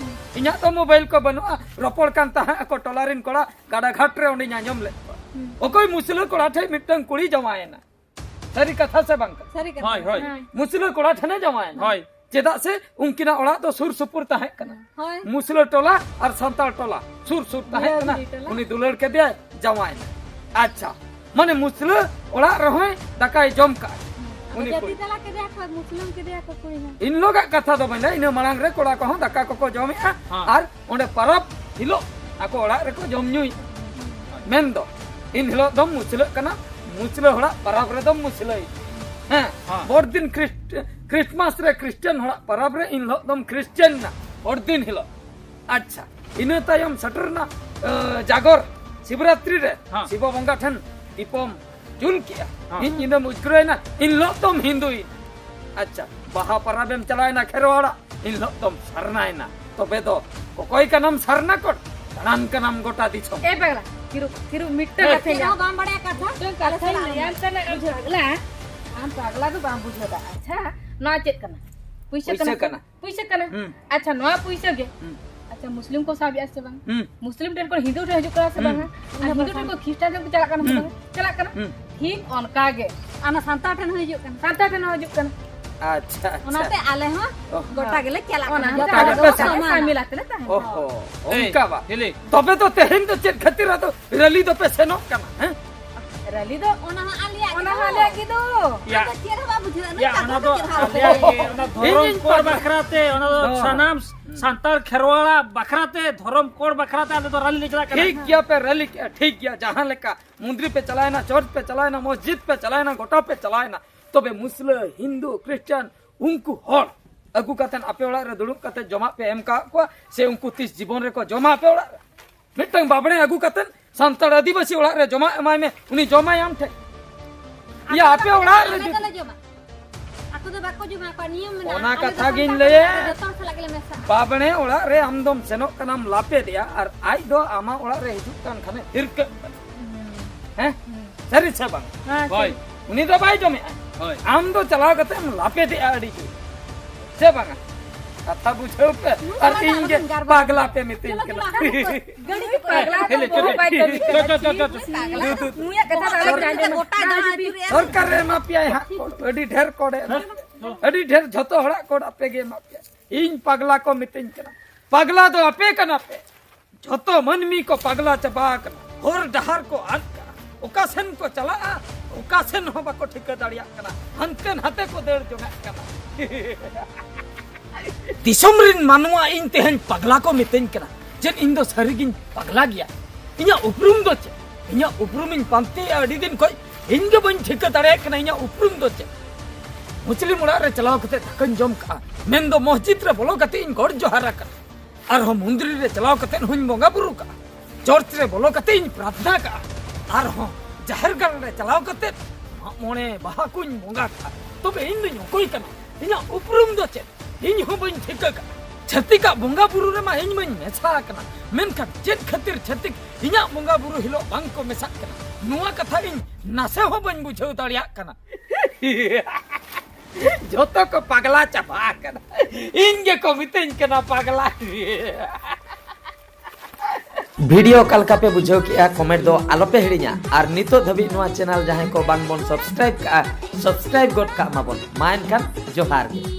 ᱤᱧᱟᱹᱜ ᱫᱚ ᱢᱳᱵᱟᱭᱤᱞ ᱠᱚ ᱵᱟᱹᱱᱩᱜᱼᱟ, ᱨᱚᱯᱚᱲ ᱠᱟᱱ ᱛᱟᱦᱮᱸ ᱟᱠᱚ ᱴᱚᱞᱟ ᱨᱮᱱ ᱠᱚᱲᱟ, ᱜᱟᱰᱟ ᱜᱷᱟᱴ ᱨᱮ, ᱚᱸᱰᱮᱧ ᱟᱸᱡᱚᱢ ᱞᱮᱫ ᱠᱚᱣᱟ᱾ ᱦᱩᱸ᱾ ᱚᱠᱚᱭ ᱢᱩᱥᱞᱟᱹ ᱠᱚᱲᱟ ᱴᱷᱮᱡ ᱢᱤᱫᱴᱟᱝ ᱠᱩᱲᱤ ᱡᱟᱶᱟᱭᱮᱱᱟ᱾ ᱥᱟᱹᱨᱤ ᱠᱟᱛᱷᱟ ᱥᱮ ᱵᱟᱝ ᱠᱟᱱᱟ? ᱥᱟᱹᱨᱤ ᱠᱟᱛᱷᱟ᱾ ᱦᱳᱭ, ᱦᱳᱭ᱾ ᱦᱳᱭ᱾ ᱢᱩᱥᱞᱟᱹ ᱠᱚᱲᱟ ᱴᱷᱮᱱᱮ ᱡᱟᱶᱟᱭᱮᱱᱟ᱾ ᱦᱳᱭ᱾ ᱪᱮᱫᱟᱜ ᱥᱮ ᱩᱱᱠᱤᱱᱟᱜ ᱚᱲᱟᱜ ᱫᱚ ᱥᱩᱨ ᱥᱩᱯᱩᱨ ᱛᱟᱦᱮᱸ ᱠᱟᱱᱟ᱾ ᱦᱳᱭ᱾ ᱢᱩᱥᱞᱟᱹ ᱴᱚᱞᱟ ᱟᱨ ᱥᱟᱱᱛᱟᱲ ᱴᱚᱞᱟ ᱥᱩᱨ ᱥᱩᱨ ᱛᱟᱦᱮᱸ ᱵᱷᱤᱲᱟᱹ ᱠᱟᱱᱟ᱾ ᱵᱷᱤᱲᱤ ᱴᱚᱞᱟ᱾ ᱩᱱᱤ ᱫᱩᱞᱟᱹᱲ ᱠᱮᱫᱮᱭᱟᱭ, ᱡᱟᱶᱟᱭᱮᱱᱟ᱾ ᱟᱪᱪᱷᱟ, ᱢᱟᱱᱮ ᱢᱩᱥᱞᱟᱹ ᱚᱲᱟᱜ ᱨᱮᱦᱚᱸᱭ ᱫᱟᱠᱟᱭ ᱡᱚᱢ ᱠᱟᱜᱼᱟ᱾ ᱦᱩᱸ᱾ ᱩᱱᱤ ᱟᱫᱚ ᱡᱟᱹᱛᱤ ᱠᱩᱲᱤ᱾ ᱛᱟᱞᱟ ᱠᱮᱫᱮᱭᱟ ᱠᱚ, ᱢᱩᱥᱞᱟᱹᱢ ᱠᱮᱫᱮᱭᱟ ᱠᱚ ᱠᱩᱲᱤ ᱦᱚᱸ᱾ ᱤᱱ ᱦᱤᱞᱳᱜᱟᱜ ᱠᱟᱛᱷᱟ ᱫᱚ ᱢᱮᱱᱟ, ᱤᱱᱟᱹ ᱢᱟᱲᱟᱝ ᱨᱮ ᱠᱚᱲᱟ ᱠᱚᱦᱚᱸ ᱫᱟᱠᱟ ᱠᱚᱠᱚ ᱡᱚᱢᱮᱜᱼᱟ᱾ ᱦᱮᱸ᱾ ᱟᱨ ᱚᱸᱰᱮ ᱯᱟᱨᱟᱵᱽ ᱦᱤᱞᱳᱜ ᱟᱠᱚ ᱚᱲᱟᱜ ᱨᱮᱠᱚ ᱡᱚᱢ ᱧᱩᱭ᱾ ᱢᱮᱱᱫᱚ ᱤᱱ ᱦᱤᱞᱳᱜ ᱫᱚᱢ ᱢᱩᱥᱞᱟᱹᱜ ᱠᱟᱱᱟ, ᱢᱩᱥᱞᱟᱹ ᱦᱚᱲᱟᱜ ᱯᱟᱨᱟᱵᱽ ᱨᱮᱫᱚᱢ ᱢᱩᱥᱞᱟᱹᱭ᱾ ᱦᱮᱸ, ᱦᱮᱸ᱾ ᱵᱚᱲ ᱫᱤᱱ ᱠᱷᱨᱤᱥᱴ-, ᱠᱷᱨᱤᱥᱴᱢᱟᱥ ᱨᱮ ᱠᱷᱨᱤᱥᱴᱤᱭᱟᱱ ᱦᱚᱲᱟᱜ ᱯᱟᱨᱟᱵᱽ ᱨᱮ ᱤᱱ ᱦᱤᱞᱳᱜ ᱫᱚᱢ ᱠᱷᱨᱤᱥᱴᱤᱭᱟᱱ ᱱᱟ, ᱵᱚᱲ ᱫᱤᱱ ᱦᱤᱞᱳᱜ᱾ ᱟᱪᱪᱷᱟ, ᱤᱱᱟᱹ ᱛᱟᱭᱚᱢ ᱥᱮᱴᱮᱨ ᱮᱱᱟ, ᱮ, ᱡᱟᱜᱚᱨ ᱥᱤᱵᱨᱟᱛᱨᱤ ᱨᱮ ᱦᱮᱸ᱾ ᱥᱤᱵᱚ ᱵᱚᱸᱜᱟ ᱴᱷᱮᱱ ᱫᱤᱯᱚᱢ ᱡᱩᱞ ᱠᱮᱜᱼᱟ, ᱦᱮᱸ᱾ ᱢᱤᱫ ᱧᱤᱫᱟᱹᱢ ᱩᱡᱽᱜᱟᱹᱨᱟᱭᱮᱱᱟ, ᱤᱱ ᱦᱤᱞᱳᱜ ᱫᱚᱢ ᱦᱤᱱᱫᱩᱭᱮᱱᱟ᱾ ᱟᱪᱪᱷᱟ, ᱵᱟᱦᱟ ᱯᱟᱨᱟᱵᱽ ᱮᱢ ᱪᱟᱞᱟᱣᱮᱱᱟ ᱠᱷᱮᱨᱣᱟᱲ ᱚᱲᱟᱜ, ᱤᱱ ᱦᱤᱞᱳᱜ ᱫᱚᱢ ᱥᱟᱨᱱᱟᱭᱮᱱᱟ᱾ ᱛᱚᱵᱮ ᱫᱚ ᱚᱠᱚᱭ ᱠᱟᱱᱟᱢ ᱥᱟᱨᱱᱟ ᱠᱚᱲ? ᱫᱟᱬᱟᱱ ᱠᱟᱱᱟᱢ ᱜᱚᱴᱟ ᱫᱤᱥᱚᱢ᱾ ᱮ ᱯᱟᱜᱽᱞᱟ, ᱛᱤᱨᱩ, ᱛᱤᱨᱩ ᱢᱤᱫᱴᱟᱝ ᱦᱮᱸ᱾ ᱠᱟᱛᱷᱟᱧ ᱪᱮᱫ ᱦᱚᱸ ᱞᱟᱹᱭᱟ᱾ ᱵᱟᱢ ᱵᱟᱲᱟᱭᱟ ᱠᱟᱛᱷᱟ? ᱢᱤᱫᱴᱟᱝ ᱟᱞᱮ ᱠᱟᱛᱷᱟᱧ ᱥᱟᱞᱟᱜ ᱞᱟᱹᱭᱟᱢ ᱠᱟᱱᱟ, ᱟᱢ ᱵᱩᱡᱷᱟᱹᱣ ᱯᱟᱜᱽᱞᱟ᱾ ᱟᱢ ᱯᱟᱜᱽᱞᱟ ᱫᱚ ᱵᱟᱢ ᱵᱩᱡᱷᱟᱹᱣ ᱫᱟ᱾ ᱟᱪᱪᱷᱟ, ᱱᱚᱣᱟ ᱪᱮᱫ ᱠᱟᱱᱟ? ᱯᱩᱭᱥᱟᱹ ᱯᱩᱭᱥᱟᱹ ᱠᱟᱱᱟ ᱥᱮ? ᱠᱟᱱᱟ᱾ ᱯᱩᱭᱥᱟᱹ ᱠᱟᱱᱟ᱾ ᱦᱩᱸ᱾ ᱟᱪᱪᱷᱟ, ᱱᱚᱣᱟ ᱯᱩᱭᱥᱟᱹ ᱜᱮ᱾ ᱦᱩᱸ᱾ ᱟᱪᱪᱷᱟ, ᱢᱩᱥᱞᱤᱢ ᱠᱚ ᱥᱟᱵ ᱮᱜᱼᱟ ᱥᱮ ᱵᱟᱝ? ᱦᱩᱸ᱾ ᱢᱩᱥᱞᱤᱢ ᱴᱷᱮᱱ ᱠᱷᱚᱱ ᱦᱤᱱᱫᱩ ᱴᱷᱮᱱ ᱦᱤᱡᱩᱜ ᱠᱟᱱᱟ ᱥᱮ ᱦᱩᱸ᱾ ᱵᱟᱝᱟ? ᱟᱨ ᱦᱤᱱᱫᱩ ᱴᱷᱮᱱ ᱠᱷᱚᱱ ᱠᱷᱨᱤᱥᱴᱟᱱ ᱴᱷᱮᱱ ᱠᱚ ᱪᱟᱞᱟᱜ ᱠᱟᱱᱟ ᱥᱮ ᱦᱩᱸ᱾ ᱵᱟᱝᱟ? ᱪᱟᱞᱟᱜ ᱠᱟᱱᱟ᱾ ᱦᱩᱸ᱾ ᱴᱷᱤᱠ ᱚᱱᱠᱟ ᱜᱮ᱾ ᱚᱱᱟ ᱥᱟᱱᱛᱟᱲ ᱴᱷᱮᱱ ᱦᱚᱸ ᱦᱤᱡᱩᱜ ᱠᱟᱱᱟ᱾ ᱥᱟᱱᱛᱟᱲ ᱴᱷᱮᱱ ᱦᱚᱸ ᱦᱤᱡᱩᱜ ᱠᱟᱱᱟ᱾ ᱟᱪᱪᱷᱟ, ᱟᱪᱪᱷᱟ᱾ ᱚᱱᱟᱛᱮ ᱟᱞᱮ ᱦᱚᱸ ᱚ᱾ ᱜᱚᱴᱟ ᱜᱮᱞᱮ ᱪᱟᱞᱟᱜ ᱚᱱᱟ ᱠᱟᱱᱟ᱾ ᱦᱚᱸ ᱡᱚᱛᱚ ᱜᱚᱴᱟ ᱦᱚᱲ ᱜᱮᱯᱮ ᱜᱮ ᱪᱟᱞᱟᱜ ᱥᱟᱢᱤᱞ ᱠᱟᱱᱟ᱾ ᱟᱛᱮ ᱞᱮ ᱛᱟᱦᱮᱱᱟ᱾ ᱚᱦᱚ, ᱮᱭ, ᱚᱱᱠᱟ ᱵᱟ᱾ ᱦᱤᱞᱤ᱾ ᱛᱚᱵᱮ ᱫᱚ ᱛᱮᱦᱮᱧ ᱫᱚ ᱪᱮᱫ ᱠᱷᱟᱹᱛᱤᱨ ᱟᱫᱚ ᱨᱮᱞᱤ ᱫᱚᱯᱮ ᱥᱮᱱᱚᱜ ᱠᱟᱱᱟ, ᱦᱮᱸ? ᱨᱮᱞᱤ ᱫᱚ ᱚᱱᱟ ᱦᱚᱸ ᱟᱞᱮᱭᱟᱜ ᱚᱱᱟ ᱜᱮ ᱦᱚᱸ ᱫᱚ᱾ ᱟᱞᱮᱭᱟᱜ ᱜᱮ ᱫᱚ᱾ ᱭᱟ᱾ ᱟᱫᱚ ᱪᱮᱫ ᱦᱚᱸ ᱵᱟᱝ ᱵᱩᱡᱷᱟᱹᱜᱼᱟ, ᱭᱟ, ᱱᱩᱭ ᱚᱱᱟ ᱠᱟᱛᱷᱟ ᱫᱚ ᱪᱮᱫ ᱦᱚᱸ ᱵᱟᱝ ᱟᱞᱮᱭᱟᱜ ᱵᱩᱡᱷᱟᱹᱜᱼᱟ᱾ ᱜᱮ, ᱚᱱᱟ ᱫᱷᱚᱨᱚᱢ ᱤᱧᱤᱧ ᱠᱳᱰ ᱯᱟᱲᱦᱟᱣ᱾ ᱵᱟᱠᱷᱨᱟ ᱛᱮ, ᱚᱱᱟ ᱫᱚ ᱦᱚᱸ᱾ ᱥᱟᱱᱟᱢ ᱥᱟᱱᱛᱟᱲ ᱠᱷᱮᱨᱣᱟᱲᱟᱜ ᱵᱟᱠᱷᱨᱟ ᱛᱮ, ᱫᱷᱚᱨᱚᱢ ᱠᱳᱰ ᱵᱟᱠᱷᱨᱟ ᱛᱮ ᱟᱞᱮ ᱫᱚ ᱨᱮᱞᱤ ᱞᱮ ᱪᱟᱞᱟᱜ ᱠᱟᱱᱟ᱾ ᱴᱷᱤᱠ ᱜᱮᱭᱟ ᱯᱮ ᱨᱮᱞᱤ ᱠᱮᱜᱼᱟ, ᱴᱷᱤᱠ ᱜᱮᱭᱟ, ᱡᱟᱦᱟᱸ ᱞᱮᱠᱟ ᱢᱚᱱᱫᱤᱨ ᱯᱮ ᱪᱟᱞᱟᱣᱮᱱᱟ, ᱪᱚᱨᱪ ᱯᱮ ᱪᱟᱞᱟᱣᱮᱱᱟ, ᱢᱚᱥᱡᱤᱫ ᱯᱮ ᱪᱟᱞᱟᱣᱮᱱᱟ, ᱜᱚᱴᱟ ᱯᱮ ᱪᱟᱞᱟᱣᱮᱱᱟ, ᱛᱚᱵᱮ ᱢᱩᱥᱞᱟᱹ, ᱦᱤᱱᱫᱩ, ᱠᱷᱨᱤᱥᱴᱟᱱ, ᱩᱱᱠᱩ ᱦᱚᱲ ᱟᱹᱜᱩ ᱠᱟᱛᱮᱫ ᱟᱯᱮ ᱚᱲᱟᱜ ᱨᱮ ᱫᱩᱲᱩᱵ ᱠᱟᱛᱮᱫ ᱡᱚᱢᱟᱜ ᱯᱮ ᱮᱢ ᱠᱟᱜ ᱠᱚᱣᱟ ᱥᱮ ᱩᱱᱠᱩ ᱛᱤᱥ ᱡᱤᱵᱚᱱ ᱨᱮᱠᱚ ᱡᱚᱢᱟ ᱟᱯᱮ ᱚᱲᱟᱜ ᱨᱮ? ᱢᱤᱫᱴᱟᱝ ᱵᱟᱵᱽᱲᱮ ᱟᱹᱜᱩ ᱠᱟᱛᱮᱫ ᱥᱟᱱᱛᱟᱲ ᱟᱹᱫᱤᱵᱟᱹᱥᱤ ᱚᱲᱟᱜ ᱨᱮ ᱡᱚᱢᱟᱜ ᱮᱢᱟᱭ ᱢᱮ, ᱩᱱᱤ ᱡᱚᱢᱟᱭ ᱟᱢ ᱴᱷᱮᱱ᱾ ᱤᱭᱟᱹ, ᱟᱯᱮ ᱟᱯᱮ ᱫᱚ ᱚᱲᱟᱜ ᱨᱮ ᱟᱞᱮ ᱡᱩᱫᱤ ᱫᱚᱞᱮ ᱡᱚᱢᱟ᱾ ᱟᱠᱚ ᱫᱚ ᱵᱟᱠᱚ ᱡᱚᱢᱟ, ᱟᱠᱚᱣᱟᱜ ᱱᱤᱭᱚᱢ ᱢᱮᱱᱟᱜᱼᱟ᱾ ᱚᱱᱟ ᱟᱞᱮ ᱫᱚ ᱠᱟᱛᱷᱟ ᱜᱤᱧ ᱥᱟᱱᱛᱟᱲ ᱞᱟᱹᱭᱟ᱾ ᱠᱟᱱᱟ, ᱡᱚᱛᱚ ᱦᱚᱲ ᱥᱟᱞᱟᱜ ᱜᱮᱞᱮ ᱢᱮᱥᱟᱜᱼᱟ᱾ ᱵᱟᱵᱽᱲᱮ ᱚᱲᱟᱜ ᱨᱮ ᱟᱢ ᱫᱚᱢ ᱥᱮᱱᱚᱜ ᱠᱟᱱᱟᱢ ᱞᱟᱯᱮᱫᱮᱜᱼᱟ ᱟᱨ ᱟᱡ ᱫᱚ ᱟᱢᱟᱜ ᱚᱲᱟᱜ ᱨᱮ ᱦᱤᱡᱩᱜ ᱠᱟᱱ ᱠᱷᱟᱱᱮ ᱦᱤᱨᱠᱟᱹᱜ ᱠᱟᱱᱟ᱾ ᱦᱩᱸ᱾ ᱦᱮᱸ? ᱥᱟᱹᱨᱤ ᱥᱮ ᱵᱟᱝ? ᱦᱮᱸ, ᱦᱳᱭ᱾ ᱥᱟᱹᱨᱤ᱾ ᱩᱱᱤ ᱫᱚ ᱵᱟᱭ ᱡᱚᱢᱮᱜᱼᱟ᱾ ᱦᱳᱭ᱾ ᱟᱢ ᱫᱚ ᱪᱟᱞᱟᱣ ᱠᱟᱛᱮ ᱮᱢ ᱞᱟᱯᱮᱫᱮᱜᱼᱟ ᱟᱹᱰᱤ ᱡᱳᱨ᱾ ᱥᱮ ᱵᱟᱝᱟ? ᱠᱟᱛᱷᱟ ᱵᱩᱡᱷᱟᱹᱣ ᱯᱮ᱾ ᱟᱨ ᱤᱧ ᱜᱮ ᱯᱟᱜᱽᱞᱟ ᱯᱮ ᱢᱤᱛᱟᱹᱧ ᱠᱟᱱᱟ᱾ ᱜᱟᱹᱰᱤ ᱠᱚ ᱯᱟᱜᱽᱞᱟ ᱦᱮᱞᱮ, ᱫᱚ ᱪᱚ, ᱵᱟᱭ ᱪᱚ, ᱠᱟᱹᱢᱤ ᱪᱚ, ᱪᱚ, ᱪᱚ, ᱪᱚ, ᱪᱚ᱾ ᱫᱩ, ᱫᱩ, ᱫᱩ᱾ ᱱᱩᱭᱟᱜ ᱠᱟᱛᱷᱟ ᱫᱚ ᱟᱞᱚ ᱯᱮ ᱟᱸᱡᱚᱢᱟ᱾ ᱥᱚᱨᱠᱟᱨ ᱮ ᱮᱢᱟ ᱯᱮᱭᱟᱭ ᱦᱟᱸᱜ ᱠᱚ᱾ ᱟᱹᱰᱤ ᱰᱷᱮᱨ ᱠᱚ ᱚᱰᱮ ᱮᱢᱟ᱾ ᱟᱹᱰᱤ ᱰᱷᱮᱨ ᱡᱷᱚᱛᱚ ᱦᱚᱲᱟᱜ ᱠᱚ ᱟᱯᱮ ᱜᱮ ᱮᱢᱟ ᱯᱮᱭᱟ᱾ ᱤᱧ ᱯᱟᱜᱽᱞᱟ ᱠᱚ ᱢᱤᱛᱟᱹᱧ ᱠᱟᱱᱟ᱾ ᱯᱟᱜᱽᱞᱟ ᱫᱚ ᱟᱯᱮ ᱠᱟᱱᱟ ᱯᱮ᱾ ᱡᱷᱚᱛᱚ ᱢᱟᱹᱱᱢᱤ ᱠᱚ ᱯᱟᱜᱽᱞᱟ ᱪᱟᱵᱟ ᱟᱠᱟᱱᱟ᱾ ᱦᱚᱨ ᱰᱟᱦᱟᱨ ᱠᱚ ᱟᱫ ᱠᱟᱜᱼᱟ᱾ ᱚᱠᱟ ᱥᱮᱱ ᱠᱚ ᱪᱟᱞᱟᱜᱼᱟ, ᱚᱠᱟ ᱥᱮᱱ ᱦᱚᱸ ᱵᱟᱠᱚ ᱴᱷᱤᱠᱟᱹ ᱫᱟᱲᱮᱭᱟᱜ ᱠᱟᱱᱟ᱾ ᱦᱟᱱᱛᱮ ᱱᱟᱛᱮ ᱠᱚ ᱫᱟᱹᱲ ᱡᱚᱝᱟᱜ ᱠᱟᱱᱟ᱾ ᱫᱤᱥᱚᱢ ᱨᱤᱱ ᱢᱟᱱᱣᱟ ᱤᱧ ᱛᱮᱦᱮᱧ ᱯᱟᱜᱽᱞᱟ ᱠᱚ ᱢᱤᱛᱟᱹᱧ ᱠᱟᱱᱟ᱾ ᱪᱮᱫ ᱤᱧ ᱫᱚ ᱥᱟᱹᱨᱤᱜᱤᱧ ᱯᱟᱜᱽᱞᱟ ᱜᱮᱭᱟ? ᱤᱧᱟᱹᱜ ᱩᱯᱨᱩᱢ ᱫᱚ ᱪᱮᱫ? ᱤᱧᱟᱹᱜ ᱩᱯᱨᱩᱢᱤᱧ ᱯᱟᱱᱛᱮᱭᱟ ᱟᱹᱰᱤ ᱫᱤᱱ ᱠᱷᱚᱱ, ᱤᱧ ᱜᱮ ᱵᱟᱹᱧ ᱴᱷᱤᱠᱟᱹ ᱫᱟᱲᱮᱭᱟᱜ ᱠᱟᱱᱟ ᱤᱧᱟᱹᱜ ᱩᱯᱨᱩᱢ ᱫᱚ ᱪᱮᱫ᱾ ᱢᱩᱥᱞᱤᱢ ᱚᱲᱟᱜ ᱨᱮ ᱪᱟᱞᱟᱣ ᱠᱟᱛᱮ ᱫᱟᱠᱟᱧ ᱡᱚᱢ ᱠᱟᱜᱼᱟ, ᱢᱮᱱᱫᱚ ᱢᱚᱥᱡᱤᱫ ᱨᱮ ᱵᱚᱞᱚ ᱠᱟᱛᱮ ᱤᱧ ᱜᱚᱰ ᱡᱚᱦᱟᱨ ᱟᱠᱟᱱᱟ᱾ ᱟᱨᱦᱚᱸ ᱢᱚᱱᱫᱤᱨ ᱨᱮ ᱪᱟᱞᱟᱣ ᱠᱟᱛᱮ ᱦᱚᱸᱧ ᱵᱚᱸᱜᱟ ᱵᱩᱨᱩ ᱠᱟᱜᱼᱟ, ᱪᱚᱨᱪ ᱨᱮ ᱵᱚᱞᱚ ᱠᱟᱛᱮ ᱤᱧ ᱯᱨᱟᱨᱛᱷᱱᱟ ᱠᱟᱜᱼᱟ, ᱟᱨᱦᱚᱸ ᱡᱟᱦᱮᱨ ᱜᱟᱲ ᱨᱮ ᱪᱟᱞᱟᱣ ᱠᱟᱛᱮ ᱢᱟᱜ ᱢᱚᱬᱮ ᱵᱟᱦᱟ ᱠᱚᱧ ᱵᱚᱸᱜᱟ ᱠᱟᱜᱼᱟ᱾ ᱛᱚᱵᱮ ᱤᱧ ᱫᱚᱧ ᱚᱠᱚᱭ ᱠᱟᱱᱟ? ᱤᱧᱟᱹᱜ ᱩᱯᱨᱩᱢ ᱫᱚ ᱪᱮᱫ? ᱤᱧ ᱦᱚᱸ ᱵᱟᱹᱧ ᱴᱷᱤᱠᱟᱹ ᱠᱟᱜᱼᱟ᱾ ᱪᱷᱟᱹᱛᱤᱠᱟᱜ ᱵᱚᱸᱜᱟ ᱵᱩᱨᱩ ᱨᱮᱢᱟ ᱤᱧ ᱢᱟᱧ ᱢᱮᱥᱟ ᱟᱠᱟᱱᱟ, ᱢᱮᱱᱠᱷᱟᱱ ᱪᱮᱫ ᱠᱷᱟᱹᱛᱤᱨ ᱪᱷᱟᱹᱛᱤᱠ ᱤᱧᱟᱹᱜ ᱵᱚᱸᱜᱟ ᱵᱩᱨᱩ ᱦᱤᱞᱳᱜ ᱵᱟᱝ ᱠᱚ ᱢᱮᱥᱟᱜ ᱠᱟᱱᱟ? ᱱᱚᱣᱟ ᱠᱟᱛᱷᱟ ᱤᱧ ᱱᱟᱥᱮ ᱦᱚᱸ ᱵᱟᱹᱧ ᱵᱩᱡᱷᱟᱹᱣ ᱫᱟᱲᱮᱭᱟᱜ ᱠᱟᱱᱟ᱾ ᱡᱷᱚᱛᱚ ᱠᱚ ᱯᱟᱜᱽᱞᱟ ᱪᱟᱵᱟ ᱟᱠᱟᱱᱟ, ᱤᱧ ᱜᱮᱠᱚ ᱢᱤᱛᱟᱹᱧ ᱠᱟᱱᱟ ᱯᱟᱜᱽᱞᱟ᱾ ᱵᱷᱤᱰᱤᱭᱳ ᱚᱠᱟ ᱞᱮᱠᱟ ᱯᱮ ᱵᱩᱡᱷᱟᱹᱣ ᱠᱮᱜᱼᱟ, ᱠᱚᱢᱮᱱᱴ ᱫᱚ ᱟᱞᱚᱯᱮ ᱦᱤᱲᱤᱧᱟ᱾ ᱟᱨ ᱱᱤᱛᱚᱜ ᱫᱷᱟᱹᱵᱤᱡ ᱱᱚᱣᱟ ᱪᱮᱱᱮᱞ ᱡᱟᱦᱟᱸᱭ ᱠᱚ ᱵᱟᱝ ᱵᱚᱱ ᱥᱟᱵᱥᱠᱨᱟᱭᱤᱵ ᱠᱟᱜᱼᱟ, ᱥᱟᱵᱥᱠᱨᱟᱭᱤᱵ ᱜᱚᱫ ᱠᱟᱜ ᱢᱟᱵᱚᱱ᱾ ᱢᱟ ᱮᱱᱠᱷᱟᱱ ᱡᱚᱦᱟᱨ ᱜᱮ᱾